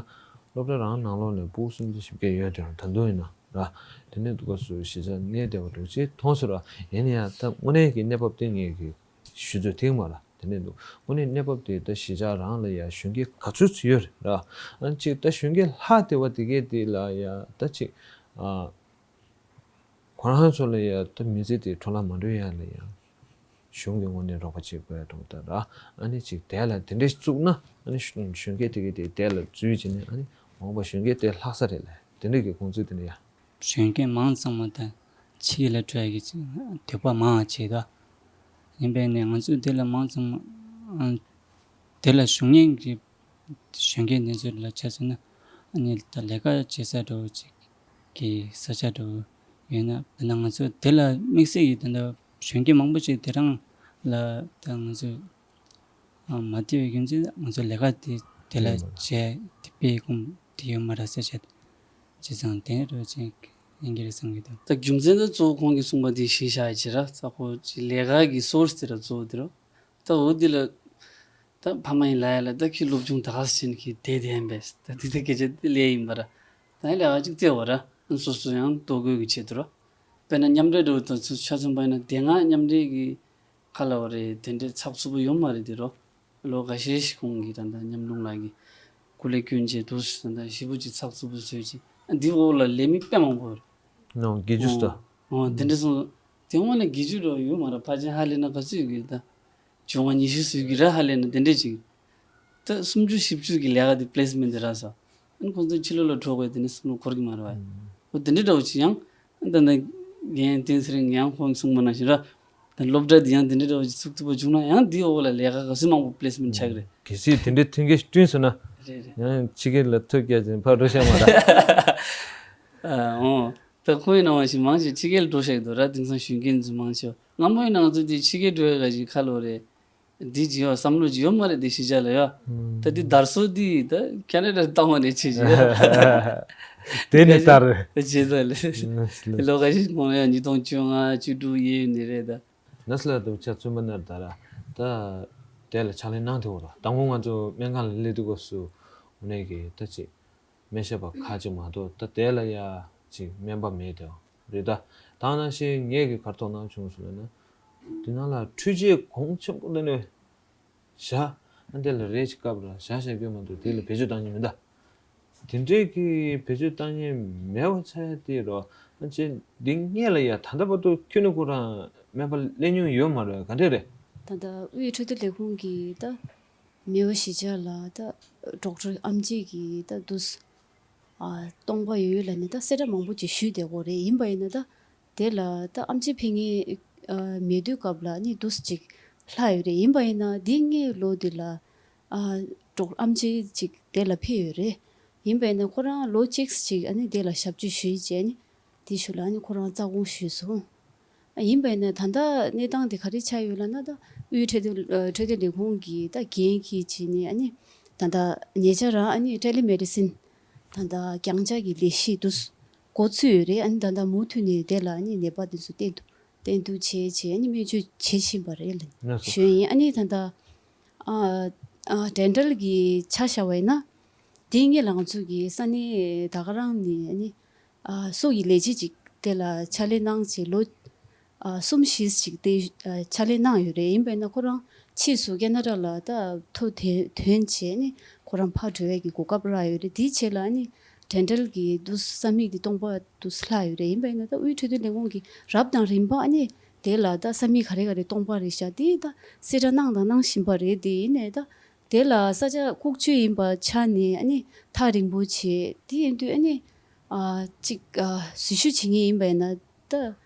སློབ་གྲྭ་རང་ནང་ལོགས་ནས་ཕྲུ་གུ་སུམ་ཅུ་བཞི་བརྒྱ་ཡོད་བསྡད་པ། ད་དུང་ཡིན་ན་ར། དེ་ནས་འདུག་སྐབས་སུ་གཞིས་ཆགས་གནས་བསྡད་པ་འདྲ་ཅིག་མཐོང་སོང་ར། ཡིན་ན་ཡང་ད་དངོས་གནས་ཀྱི་གནས་བབ་དེ་ངས་ཀྱི་ཞུ་ཚོད་ཐིག་མ་ར། དེ་ནས་འདུག་དངོས་གནས་གནས་བབ་དེ་ད་གཞིས་ཆགས་རང་ལ་ཡ་གཞོན་སྐྱེས་ག་ཚོད་ཚོད་ཡོད་རེད་ར། ཨ་ཅིག་ད་གཞོན་སྐྱེས་ལྷག་བསྡད་པ་དེ་གས་དེ་ལ་ཡ་ད་ཅིག་ཨ། ཁོ་རང་ཚོ་ལ་ཡ་ད་མི་ཚེ་དེ་འཕྲོ་བརླག་མ་འགྲོ་ཡ་ལ་ཡ། གཞུང་གི་ངོས་ནས་རོགས་པ་བྱེད་དགོས་ཡ་འདྲ་པོ་ད་ར། ཨ་ནི་ཅིག་དེ་ལ་དེ་འདྲས་བཙུགས་ན། ཨ་ནི་གཞོན་སྐྱེས་དེ་གས་དེ་དེ་ལ་འཛུལ་བྱས་ནས། ཨ་ནི་འོངས་པ་གཞོན་སྐྱེས་དེ་ལྷག་ས་རེད་ལ། དེ་འདྲས་ཀྱི་དགོངས་ཚུལ་དེ་འདྲ་ཡ། གཞོན་སྐྱེས་མང་ཚང་མ་ད་ཕྱི་རྒྱལ་ལ་འགྲོ་ཡ་གི་འདོད་པ་མང་བ་བྱེད་དོ། ཡིན་པས་ནས་ང་ཚོས་དེ་ལ་མང་ཚང་མ་ཨ་དེ་ལ་ཞུགས་མཁན་གྱི་གཞོན་སྐྱེས་འདི་ཚོ་ལ་ཆ་མཚོན་ན། ཨ་ནི་ད་ལས་ཀ་བྱེད་ས་འདྲ་བོ་ཅིག་གི་ས་ཆ་འདྲ་བོ་ཡོད་ན། དཔེར་ན་ང་ཚོ་དེ་ལ་དམིགས་བསལ་གྱི་ད་ལྟ་གཞོན་སྐྱེས་མང་པོ་ཅིག་དེ་རང་ལ་ད་ང་ཚོ་ཨ་མ་བསྡད་པའི་རྒྱུ་མཚན་ང་ཚོ་ལས་ཀ་དེ་དེ་ལ་ཡོད་མ་རེད། བྱས་དེ་སྤེལ་ཁོམ་དེ་ཡོད་མ་རེད་ཟེར་བྱས། བྱས་ཙང་དེ་འདྲ་བོ་ཅིག་ཡིན་གྱི་རེད་བསམ་གྱི་འདུག་ད་རྒྱུ་མཚན་ད་གཙོ་བོ་ཁོང་གིས་གསུངས་པ་དེ་གཞི་བཞག་ཡ་ཅིག་ར། ས་ཁོ་ཅིག་ལས་ཀ་གི་སོར་སི་དེ་ར་གཙོ་བོ་དེ་ར། ད་འོ་འདི་ལ་ད་ཕ་མ་ཡིན་ལ་ཡ་ལ་ད་ཁྱི་སློབ་སྦྱོང་ད་ག་སེ་བྱེད་ནི་ཁྱི་དེ་དེ་ཡིན་པས། ད་འདི་ད་སྐད་ཆ་འདི་ལས་ཡིན་པ་ར། ད་ཡིན་ལ་ཡ་ཅིག་བཙལ་བ་ར། སོ་སོ་ཡང་ལྟོ་གོས་ཀྱི་ཆེད་དུ་ར། དཔེར་ན་མཉམ་འབྲེལ་འགྲོ་དང་ཚུལ་ཆ་མཚོན་པ་ཡིན་ན། དེ་སྔ་མཉམ་འབྲེལ་གྱི་ཁ་ལ་བ་རེད། དེ་འདྲའི་ཚགས་ཚུད་པོ་ཡོད་མ་རེད་དེ་རོ། ལོ་འགའ་ཤས་ཤིག་གོང་གི་ད་ལྟ་ཉམས་མྱོང་ལགས་ཀྱིས་སྐུ་ལས་བསྐྱོན་བྱས་འདུག་ད་ལྟ་ཞེ་པོ་ཅིག་ཚགས་ཚུད་པོ་བཟོས་ཅིག་འདི་འོག་ལ་ལས་མི་དཔེ་མང་པོ་རེད། ནོ་དགེ་རྒྱུ་ད། ཨོ་དེ་འདྲ་སོང་། དེ་སྔོན་ལ་དགེ་རྒྱུ་འགྲོ་ཡོད་མ་རེད། ཕལ་ཆེར་ཧ་ལས་ན་ག་ཚོད་ཡོད་གི་རེད་ད། བཅོ་ལྔ་ཉི་ཤུ་ཟིན་གི་ར་ཧ་ལས་ན་དེ་འདྲས་ཅིག་ད་སུམ་ཅུ་བཞི་བཅུ་གི་ལས་ཀ་དེ་པི་ལེ་སི་མེན་ཊི་དེ་རག་སོང་། ཨ་ནི་ཁོང་ཚོ་ཕྱི་ལོགས་ལ་འགྲོ་དགོས་དེ་ནི་བསམ་བློ་འཁོར་གི་མ་རེད་བ། ཨོ་དེ་འདྲས་འདྲ་བོ་ཅིག་ཡང་ད་ནི་རྒན་བསྟན་འཛིན་རིང་ཡང་ཁོང་གིས་གསུངས་པ་ནང་བཞིན་ར། ད་སློབ་གྲྭ་དེ་ཡང་དེ་འདྲས་འདྲ་བོ་ཅིག་ཚུགས་ཐུབ་པ་བྱུང་ན་ཡང་དེའི་འོག་ལ་ལས་ཀ་ག་ཚོད་མང་པོ་པི་ལེ་སི་མེན་ཊི་ཆགས་གི་རེད། གལ་སྲིད་དེ་འདྲས་མཐུན་རྐྱེན་བསྐྲུན་སོང་ན། རེད་རེད། ཡང་ཕྱི་རྒྱལ་ལ་ཐོབ་རྒྱ་ཅན་ཕར་འགྲོ་ཤེས་མ་རེད། ཨ་ཨོ། ད་ཁོང་ཡིན་ནང་བ་ཞིག་མང་ཆེ་ཕྱི་རྒྱལ་འགྲོ་ཤག་འདུག་ར། དེང་སང་གཞོན་སྐྱེས་འཛིན་མང་ཆེ་བ། སྔ་མོ་ཡིན་ནང་ཚོ་དེ་ཕྱི་རྒྱལ་འགྲོ་ཡ་ག་ཞིག་ཁ་ལོ་རེད། འདི་ཅི་ཡོད་བསམ་བློ་ཅི་ཡོད་མ་རེད་དེ་གཞིས་ཆགས་ལ་ཡོད། ད་འདི་དར་སྲོལ་འདི་ད་ཁ་ན་ཌ་བཏང་བ་ནས་བྱེད་ཀྱི་ཡོད། དེ་ནས་དར་རེད། བྱེད་ས་ལས་ལོ་ག་ཞིག་གོང་ཡ་ཉིས་སྟོང་བཅོ་ལྔ་བཅུ་དྲུག་ཡས་ནས་རེད་ད། ནས་ལ་དུ་ཆ་ཚུན་པ་ནར་ད་ར། ད་དེ་ལ་ཕྱག་ལས་གནང་ཐུབ་ར། དང་པོ་ང་ཚོ་སྨན་ཁང་ལ་སླེབས་དུས་སྐབས་སུ་འོ་ནས་གི་ད་ཅིག་སྨན་ཞབས་པ་ཁག་ཅིག་མ་གཏོགས། ད་དེ་ལ་ཡ་ ཅིག་སྨན་པ་མེད་དེ་རེད་ད། ད་ནང་བཞིན་ངས་ཀྱི་གར་ཐོག་ནང་བྱུང་སོང་ལ་ན། དེ་ནང་ལ་འཕྲུལ་ཆས་གོང་ཆེན་པོ་འདི་ནས་བཞག་ཨ་འདི་ལ་རེས་ཅིག་སྐབས་ར་བཞག་བཞག་རྒྱུ་མ་གཏོགས་དེ་ལ་བེད་སྤྱོད་བཏང་མཁན་མི་འདུག་དེ་འདྲའི་གི་བེད་སྤྱོད་བཏང་མཁན་མེད་པ་ཆགས་ཡ་དེ་རོ། ཨ་ཅེ་འདི་སྔས་ལ་ཡ་ད་ལྟ་བར་དུ་ཁྱོད་ནི་ཁོ་རང་སྨན་པ་སླེབས་མྱོང་ཡོད་མ་རེད། ག་འདྲས་རེད། ད་ལྟ་དབུས་འཕྲོད་བསྟེན་ལས་ཁུངས་ཀྱི་ད་མེའོ་གཞིས་ཆགས་ལ་ད་ཌོག་ཊར་ཨམ་ཆི་གི་ད་དུས་ཨ་སྟོང་པ་ཡོད་ལ་ནི་ད་གསལ་བསྒྲགས་མང་པོ་ཅིག་ཞུས་བསྡད་ཀྱི་ཡོད་རེད། ཡིན་པ་ཡིན་ན་ད་དེ་ལ་ད་ཨམ་ཆི་ཕེབས་མཁན་ཨ་མེད་དུས་སྐབས་ལ་ནི་དུས་ཅིག་ལྷག་ཡོད་རེད། ཡིན་པ་ཡིན་ན་འདི་སྔའི་ལོ་འདི་ལ་ཨ་ཌོག་ཨམ་ཆི་ཅིག་དེ་ལ་ཕེབས་ཡོད་རེད། ཡིན་པ་ཡིན་ན་ཁོ་རང་ལོ་གཅིག་ཅིག་ཨ་ནི་དེ་ལ་ཞབས་ཕྱི་ཞུས་བྱས་ནི་དེ་ཞུ་ལ་ཨ་ནི་ཁོ་རང་རྩ་དགོངས་ཞུས་སོང་། ཡིན་པས་ན་ད་ལྟ་གནས་སྟངས་དེ་ག་རེ་ཆགས་ཡོད་ལབ་ན། ད་དབུས་འཕྲོད་བསྟེན་ཨ་འཕྲོད་བསྟེན་ལས་ཁུངས་ཀྱི་ད་འགན་འཁྱེར་བྱས་ནས་ཨ་ནི་ད་ལྟ་ཉེ་ཆར་རང་ཨ་ནི་ཊེ་ལི་མེ་ཌི་སིན་ད་ལྟ་རྒྱང་བསྒྲགས་ཀྱི་ལས་གཞི་དུ་འགོ་ཚུགས་ཡོད་རེད། ཨ་ནི་ད་ལྟ་མུ་མཐུད་ནས་དེ་ལ་ཨ་ནི་ནད་པ་དེ་ཚོ་བསྟེན་ཐུབ་བསྟེན་ཐུབ་བྱས་བྱས་ཨ་ནི་སྨན་བཅོས་བྱེད་བཞིན་པ་རེད་ལ་ལགས་སོ། ཞུ་ཡིན། ཨ་ནི་ད་ལྟ་ཨ་ཨ་ཌེན་ཊལ་གྱི་ཆ་བཞག་པ་ཡིན་ན། དེའི་སྔོན་ལ་ང་ཚོ་གི་ས་གནས་ད་ག་རང་ནས་ཨ་ནི་ཨ་སོ་ཡི་ལས་བྱེད་ཅིག་དེ་ལ་ཕྱག་ལས་གནང་བྱས་ལོ་ཨ་གསུམ་བཞི་ཅིག་དེ་ཨ་ཕྱག་ལས་གནང་ཡོད་རེད། ཡིན་པས་ན་ཁོ་རང་ཕྱིས་སུ་ཁེ་ན་ཌ་ལ་ད་ཐོ་དེ་ཐོན་བྱས་ནས་ཁོ་རང་ཕར་འགྲོ་ཡས་ཀྱི་གོ་སྐབས་རག་ཡོད་རེད། དེའི་རྗེས་ལ་ཨ་ནི་ཌེན་ཊལ་གྱི་དུ་ས་མིག་དེ་སྟོང་པ་དུ་ལྷག་ཡོད་རེད། ཡིན་པས་ན་ད་དབུས་འཕྲོད་བསྟེན་ལས་ཁུངས་ཀྱི་རབ་དང་རིམ་པ་ཨ་ནི་དེ་ལ་ད་ས་མིག་ག་རེ་ག་རེ་སྟོང་པ་རེད་ཤག་དེ་ད་གསལ་བསྒྲགས་གནང་དང་གནང་བཞིན་པ་རེད། དེ་ཡིན་ནའི་ད་དེ་ལ་ས་ཆ་ཁུག་ཀྱོག་ཡིན་པ་ཆ་ནས་ཨ་ནི་ཐག་རིང་པོ་བྱས། དེ་ཡིན་དུས་ཨ་ནི་ཨ་གཅིག་ཨ་ཟུར་ཞུགས་བྱེད་མཁན་ཡིན་པ་ཡིན་ན་ད་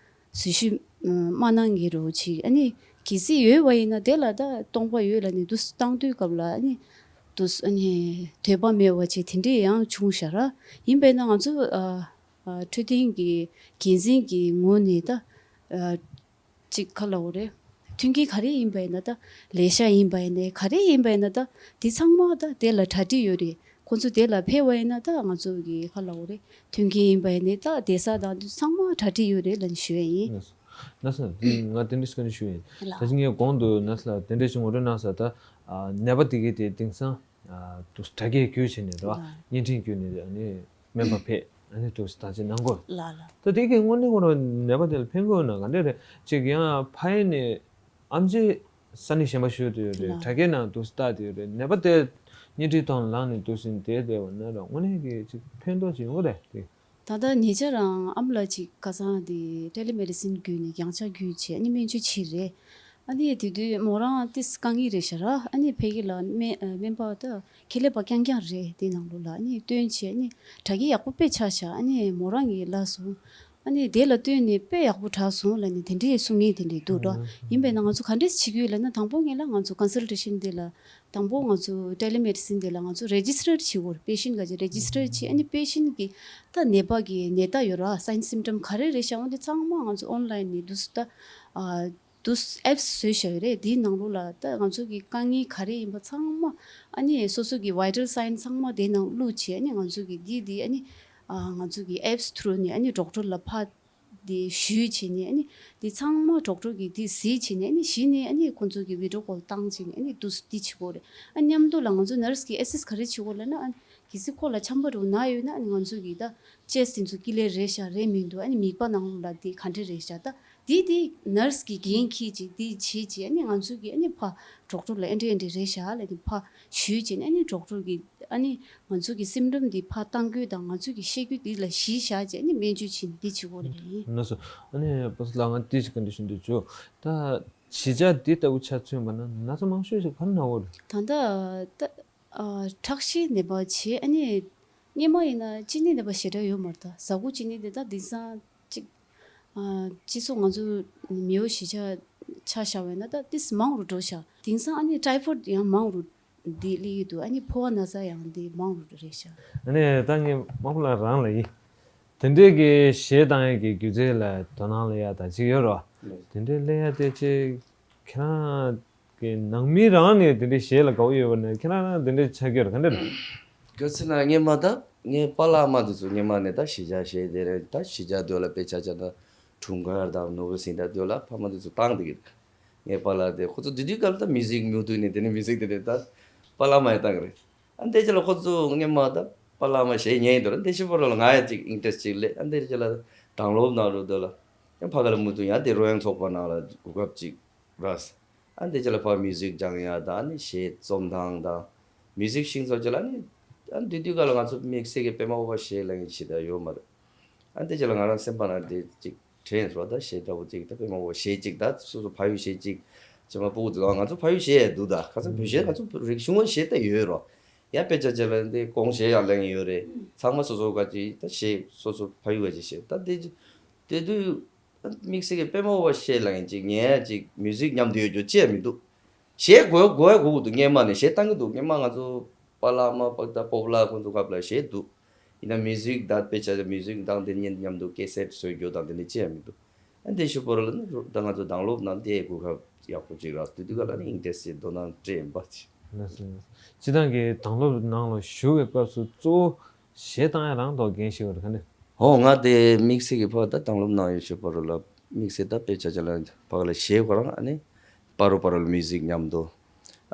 ཟུར་ཞུགས་མ་གནང་གི་རོགས་བྱེད། ཨ་ནི་གལ་སྲིད་ཡོད་པ་ཡིན་ན་དེ་ལ་ད་སྟོང་པ་ཡོད་ལབ་ནས་དུ་བཏང་དུས་སྐབས་ལ་ཨ་ནི་དུ་ཨ་ནི་འདོད་པ་མེད་པ་བྱས་དེ་འདྲས་ཡང་བྱུང་ཤག་ར། ཡིན་པས་ན་ང་ཚོ་ཨ་ཨ་འཕྲོད་བསྟེན་གྱི་འགན་འཛིན་གྱི་ངོས་ནས་ད་ཨ་ཅིག་ག་ལབ་དགོས་རེད། མཐུན་རྐྱེན་ག་རེ་ཡིན་པ་ཡིན་ན་ད་ལས་ཤག་ཡིན་པ་ཡིན་ནའི་ག་རེ་ཡིན་པ་ཡིན་ན་ད་དེ་ཚང་མ་ད་དེ་ལ་གྲ་སྒྲིག་ཡོད་རེད། ཁོང་ཚོ་དེ་ལ་ཕེབས་པ་ཡིན་ན་ད་ང་ཚོ་གི་ག་ལབ་དགོས་རེད། མཐུན་རྐྱེན་ཡིན་པ་ཡིན་ནའི་ད་བསྡད་ས་དང་དེ་ཚང་མ་གྲ་སྒྲིག་ཡོད་རེད་ལབ་ནས་ཞུ་ཡ་ཡིན། ལགས་སོ། ལགས་སོ། ང་དེ་འདྲ་ཞིག་ག་ནས་ཞུ་ཡིན། ལགས། ད་ཅི་ངས་གོང་དུ་ནས་ལ་དེ་འདྲ་ཞིག་ངོ་སྤྲོད་གནང་ས་ད་ནད་པ་དེ་གའི་དེ་དེང་སང་དུ་དྲ་རྒྱ་བརྒྱུད་བྱས་ནས་རེད་བ། ལགས། བརྙན་འཕྲིན་བརྒྱུད་ནས་ཨ་ནི་སྨན་པ་ཕེབས་ཨ་ནི་དུ་བརྟག་དཔྱད་གནང་དགོས། ལགས་ལགས། ད་དེ་གའི་དངོས་གནས་ཁོ་རང་ནད་པ་དེ་ལ་ཕན་གྱི་ཡོད་ན་ག་འདྲས་རེད། ཅིག་ཡང་ཕ་ཡུལ་ནས་ཨམ་ཆི་ས་གནས་གཞན་པ་བཞུགས་བསྡད་ཡོད་རེད། ལགས། དྲ་རྒྱའི་ནང་དུ་བལྟ་བསྡད་ཡོད་རེད། ནད་པ་དེ་བརྙན་འཕྲིན་ཐོག་ལངས་ནས་དུ་ཟིན་བསྡད་བསྡད་པ་ན་ར་དངོས་གནས་ཀྱི་ཅིག་ཕན་ཐོགས་ཅིག་ཡོང་གི་རེད་དེ། ད་ལྟ་ཉེ་ཆར་རང་ཨ་མ་ལགས་ཅིག་ཁ་སང་དེ་ཊེ་ལི་མེ་ཌི་སིན་བརྒྱུད་ནས་རྒྱང་བསྒྲགས་བརྒྱུད་བྱས་ཨ་ནི་སྨན་བཅོས་བྱས་རེད། ཨ་ནི་དེ་དུས་མོ་རང་ཏིས་དཀའ་ངལ་རེད་ཤག་ར། ཨ་ནི་ཕ་གི་ལ་སྨན་སྨན་པ་ད་ཁེ་ལས་པ་རྐྱང་རྐྱང་རེད། དེ་ནང་ལོགས་ལ་ཨ་ནི་སྟོན་བྱས་ཨ་ནི་དྲ་རྒྱ་ཡག་པོ་དཔེ་ཆགས་ཤག་ཨ་ནི་མོ་རང་གིས་ལབ་སོང་། ཨ་ནི་དེ་ལ་ལྟོས་ནས་དཔེ་ཡག་པོ་དྲག་སོང་ལབ་ནས་དེ་འདྲའི་གསུང་མཁན་དེ་འདྲས་འདུག་ར། ཡིན་པས་ན་ང་ཚོ་ག་འདྲས་བྱེད་ཀྱི་ཡོད་ལབ་ན། དང་པོ་ངེད་ལ་ང་ཚོ་ཀོན་སལ་ཊེ་ཤན་དེ་ལ་དང་པོ་ང་ཚོ་ཊེ་ལི་མེ་ཌི་སིན་དེ་ལ་ང་ཚོ་རེ་ཇི་སི་ཊར་བྱེད་དགོས་རེད། པེ་ཤན་ག་ཅིག་རེ་ཇི་སི་ཊར་བྱེད། ཨ་ནི་པེ་ཤན་གྱི་ད་ནད་པ་གི་ནད་རྟགས་ཡོད་ར། སའིན་སིམ་ཊམ་ག་རེ་རེད་ཤག་འོ་འདི་ཚང་མ་ང་ཚོ་ཨོན་ལའིན་ནས་དུས་སུ་ད་ཨ་དུས་སུ་ཨེབ་སི་བཟོས་བཞག་ཡོད་རེད། དེའི་ནང་ལོགས་ལ་ད་ང་ཚོ་གི་དཀའ་ངལ་ག་རེ་ཡིན་པ་ཚང་མ་ཨ་ནི་སོ་སོ་གི་བའི་ཊལ་སའིན་ཚང་མ་དེའི་ནང་བླུགས་བྱས་ཨ་ནི་ང་ཚོ་གི་འདི་འདི་ཨ་ནི་ཨ་ང་ཚོ་གི་ཨེབ་སི་ཐུ་རུ་ནས་ཨ་ནི་ཌོག་ཊར་ལ་ཕར་དེ་ཞུས་བྱས་ནས་ཨ་ནི་དེ་ཚང་མ་ཌོག་ཊར་གིས་དེ་གཟིགས་བྱས་ནས་ཨ་ནི་གཞི་ནས་ཨ་ནི་ཁོང་ཚོ་གིས་བི་ཌི་ཡོ་ཀོལ་བཏང་བྱས་ནས་ཨ་ནི་དུ་དེ་བྱེད་དགོས་རེད། ཨ་མཉམ་དུ་ལ་ང་ཚོ་ནར་སི་གིས་ཨེ་སེ་སི་ག་རེ་བྱེད་དགོས་ལབ་ན། ཨ་ནི་གལ་སྲིད་ཁོ་ལ་ཆམ་པ་རུ་ན་ཡོད་ན་ཨ་ནི་ང་ཚོ་གིས་ད་ཅེས་དེ་ཚོ་ཀི་ལེར་རེད་ཤག་རེད་མི་འདུག་ཨ་ནི་མིད་པ་ནང་ལོགས་ལ་དེ་ག་འདྲས་རེད་ཤག་ད་དེ་དེ་ནར་སི་གིས་འགན་འཁྱེར་ཅིག་དེ་བྱེད་ཅིག་ཨ་ནི་ང་ཚོ་གིས་ཨ་ནི་ཕར་ཌོག་ཊར་ལ་ཨེ་འདྲས་ཨེ་འདྲས་རེད་ཤག་ལབ་ནས་ཕར་ཞུས་བྱས་ནས་ཨ་ནི་ཌོག་ཊར་གིས་ཨ་ནི་ང་ཚོ་གི་སིམ་ཊམ་འདི་ཕར་བཏང་རྒྱུ་དང་ང་ཚོ་གི་བཤད་རྒྱུ་འདི་ལ་གཞི་བཞག་བྱས་ཨ་ནི་སྨན་བཅོས་བྱེད་འདི་བྱེད་དགོས་རེད། ལགས་སོ། ཨ་ནི་པ་སི་ལགས་ང་འདི་ཞིག་ག་འདྲི་ཞུ་འདོད་བྱུང་། ད་གཞིས་ཆགས་འདི་ལྟ་བུ་ཆ་མཚོན་པ་ན་ན་ཚ་མང་ཤོས་ཤིག་ག་ནས་ན་གི་རེད། ད་ལྟ་ད་ཨ་ཁྲག་ཤེད་ནད་པ་བྱས། ཨ་ནི་སྔོན་མ་ཡིན་ན་གཅིན་སྙི་ནད་པ་ཞེ་དྲག་ཡོད་མ་རེད། ད་ཟ་ཁུ་གཅིན་སྙི་དེ་ད་དེང་སང་གཅིག་ཨ་སྤྱི་ཚོགས་ང་ཚོ་མེའོ་གཞིས་ཆགས་ཆ་བཞག་པ་ཡིན་ན་ད་ཏིས་མང་རུ་འགྲོ་ཤག་དེང་སང་ཨ་ནི་ཊའི་ཕོཌ་ཡང་མང་རུ་འདི་སླེབས་ཀྱི་འདུག་ཨ་ནི་ཕོ་བ་ན་ཚ་ཡང་འདི་མང་རུ་རེད་ཤག་ཨ་ནི་ད་ངས་དམག་དཔོན་ལགས་རང་ལ་ཡིན། དེ་འདྲའི་གི་གཞས་བཏང་ཡས་ཀྱི་སྒྱུ་རྩལ་ལ་དོ་སྣང་སླེབས་ཡ་ད་ཅིག་ཡོད་རོ། ལགས། དེ་འདྲའི་སླེབས་ཡ་དེ་ཅིག་ཁྱེད་རང་གི་ནང་མི་རང་ནས་དེ་འདྲའི་གཞས་ལ་དགའ་བོ་ཡོད་པ་ནས་ཁྱེད་རང་རང་དེ་འདྲའི་ཆགས་ཀྱི་ཡོད་རེད། ག་འདྲ་རེད། ག་ཚོད་ན་སྔོན་མ་ད་ངའི་པཱ་ལགས་མ་དེ་ཚོ་སྔོན་མ་ནས་ད་གཞིས་ཆགས་གཞས་དེ་རེད། ད་གཞིས་ཆགས་སྡོད་ལ་དཔེ་ཆ་ཆ་ད་འཁྲུངས་སྐར་དང་ནོར་བུ་ཟིན་ད་སྡོད་ལ་ཕ་མ་དེ་ཚོ་བཏང་བསྡད་ཀྱི་རེད། ངའི་པཱ་ལགས་དེ་ཁོ་ཚོ་དེ་དུས་སྐབས་ལ་ད་མིའུ་ཟིག་མུ་མཐུད་ནས་དེ་ནས་མིའུ་ཟིག་དེ་རེད། ད་པཱ་ལགས་མ་ཡི་བཏང་གི་རེད། ཨ་འདས་ཆ་ལ་ཁོ་ཚོ་སྔོན་མ་ད་ པཱ་ལགས་མ་གཞས་ཉན་འདུག་ར། འདི་ཤི་བོ་ར་ལ་ང་ཡང་ཅིག་ཨིན་ཊེ་རེ་སི་ཊི་ཅིག་སླེབས། ཨ་འདི་ཅི་ལ་དང་ལོབ་གནང་རུ་འདུག་ལ། ཡང་ཕ་ག་ལ་མུ་མཐུད་ཡང་དེ་རོལ་དབྱངས་ཚོགས་པ་ནང་ལ་གོ་སྐབས་ཅིག་རག་ཨ་འདི་ཅི་ལ་ཕ་མིའུ་ཟིག་སྦྱང་ཡ་དང་ཨ་ནི་གཞས་རྩོམ་སྟངས་དང་མིའུ་ཟིག་ཤེས་ཚོ་ཅི་ལ་ཨ་ནི། ཨ་འདི་དུས་ག་ལ་ང་ཚོ་དམིགས་བསལ་གྱི་པད་མ་བོ་པ་གཞས་ལེན་ཡི་ཆི་ད་ཡོད་མ་རེད། ཨ་འདི་ཅི་ལ་ང་རང་སེམས་པ་ན་དེ་ཅིག་དྲན་སོང་། ད་གཞས་འདྲ་བོ་ཅིག་ད་པད་མ་བོ་གཞས་ཅིག་ད་སོ་སོ་ཕ་ཡུལ་གཞས་ཅིག་ཅི་མ་སྤུ་གུ་དུ་ང་ཚོ་ཕ་ཡུལ་གཞས་ཡ་འདུག་ད་ཁ་སང་བོད་གཞས་ང་ཚོ་རིག་གཞུང་བ་གཞས་ད་ཡོད་རོ། ཡ་དཔེ་ཆ་ཅི་ལ་འདི་ཀོང་གཞས་ཡང་ལེན་ཡོད་རེད། ཚང་མ་སོ་སོ་ག་ཅིག་ད་གཞས་སོ་སོ་ཕ་ཡུལ་བ་ཅིག་གཞས་ད་དེ་དེ་དུས། དམིགས་བསལ་གྱི་པད་མ་བ་གཞས་ལ་ཡིན་ཅིག་ཉན་ཡ་ཅིག་མིའུ་ཟིག་མཉམ་དུ་ཡོད་རྒྱུ་ཅི་ཡང་མི་འདུག་གཞས་དགོས་དགོས་ཡ་དགོས་ཀྱི་འདུག་སྔན་མ་ནས་གཞས་བཏང་གི་འདུག་སྔན་མ་ང་ཚོ་པཱ་ལགས་མ་པཱ་ད་སྤོབས་ལགས་ཁོང་ཚོ་སྐབས་ལ་གཞས་འདུག་ཡིན་ན་མིའུ་ཟིག་ད་དཔེ་ཆ་མིའུ་ཟིག་དང་དེ་གཉིས་མཉམ་དུ་ཀེ་སེ་ཊི་བཟོས་རྒྱུ་དང་དེ་འདྲ་ཅི་ཡང་མི་འདུག་ཨ་འདི་ཤུ་པོ་ར་ལ་ནི་ད་ང་ཚོ་དང་ལོབ་ནང་དེ་གོ་སྐབས་ཡག་པོ་ཅིག་རག་དུས་དུས་ག་ལ་ནི་ཨིན་ཊེ་རེ་སི་ཊི་དོ་སྣང་སྤྲད་ཡིན་པ་ཅིག་ལགས་སོ། ལགས་སོ། སྤྱིར་བཏང་གི་དང་ལོབ་ནང་ལ་ཞུགས་པའི་སྐབས་སུ་གཙོ་བོ་གཞས་བཏང་ཡ་རང་ཐོག་འགན་བཞེས་པ་རེད་ག་ནི། ཧོ་ང་དེ་དམིགས་བསལ་གྱི་ཕ་ད་དང་ལོབ་ནང་ཡོད་ཤོད་པ་རུ་ལ་དམིགས་བསལ་ད་དཔེ་ཆ་ཆ་ལ་ཕ་ག་ལ་གཞས་ཁོ་རང་ཨ་ནི་པ་རུ་པ་རུ་ལ་མིའུ་ཟིག་མཉམ་དུ་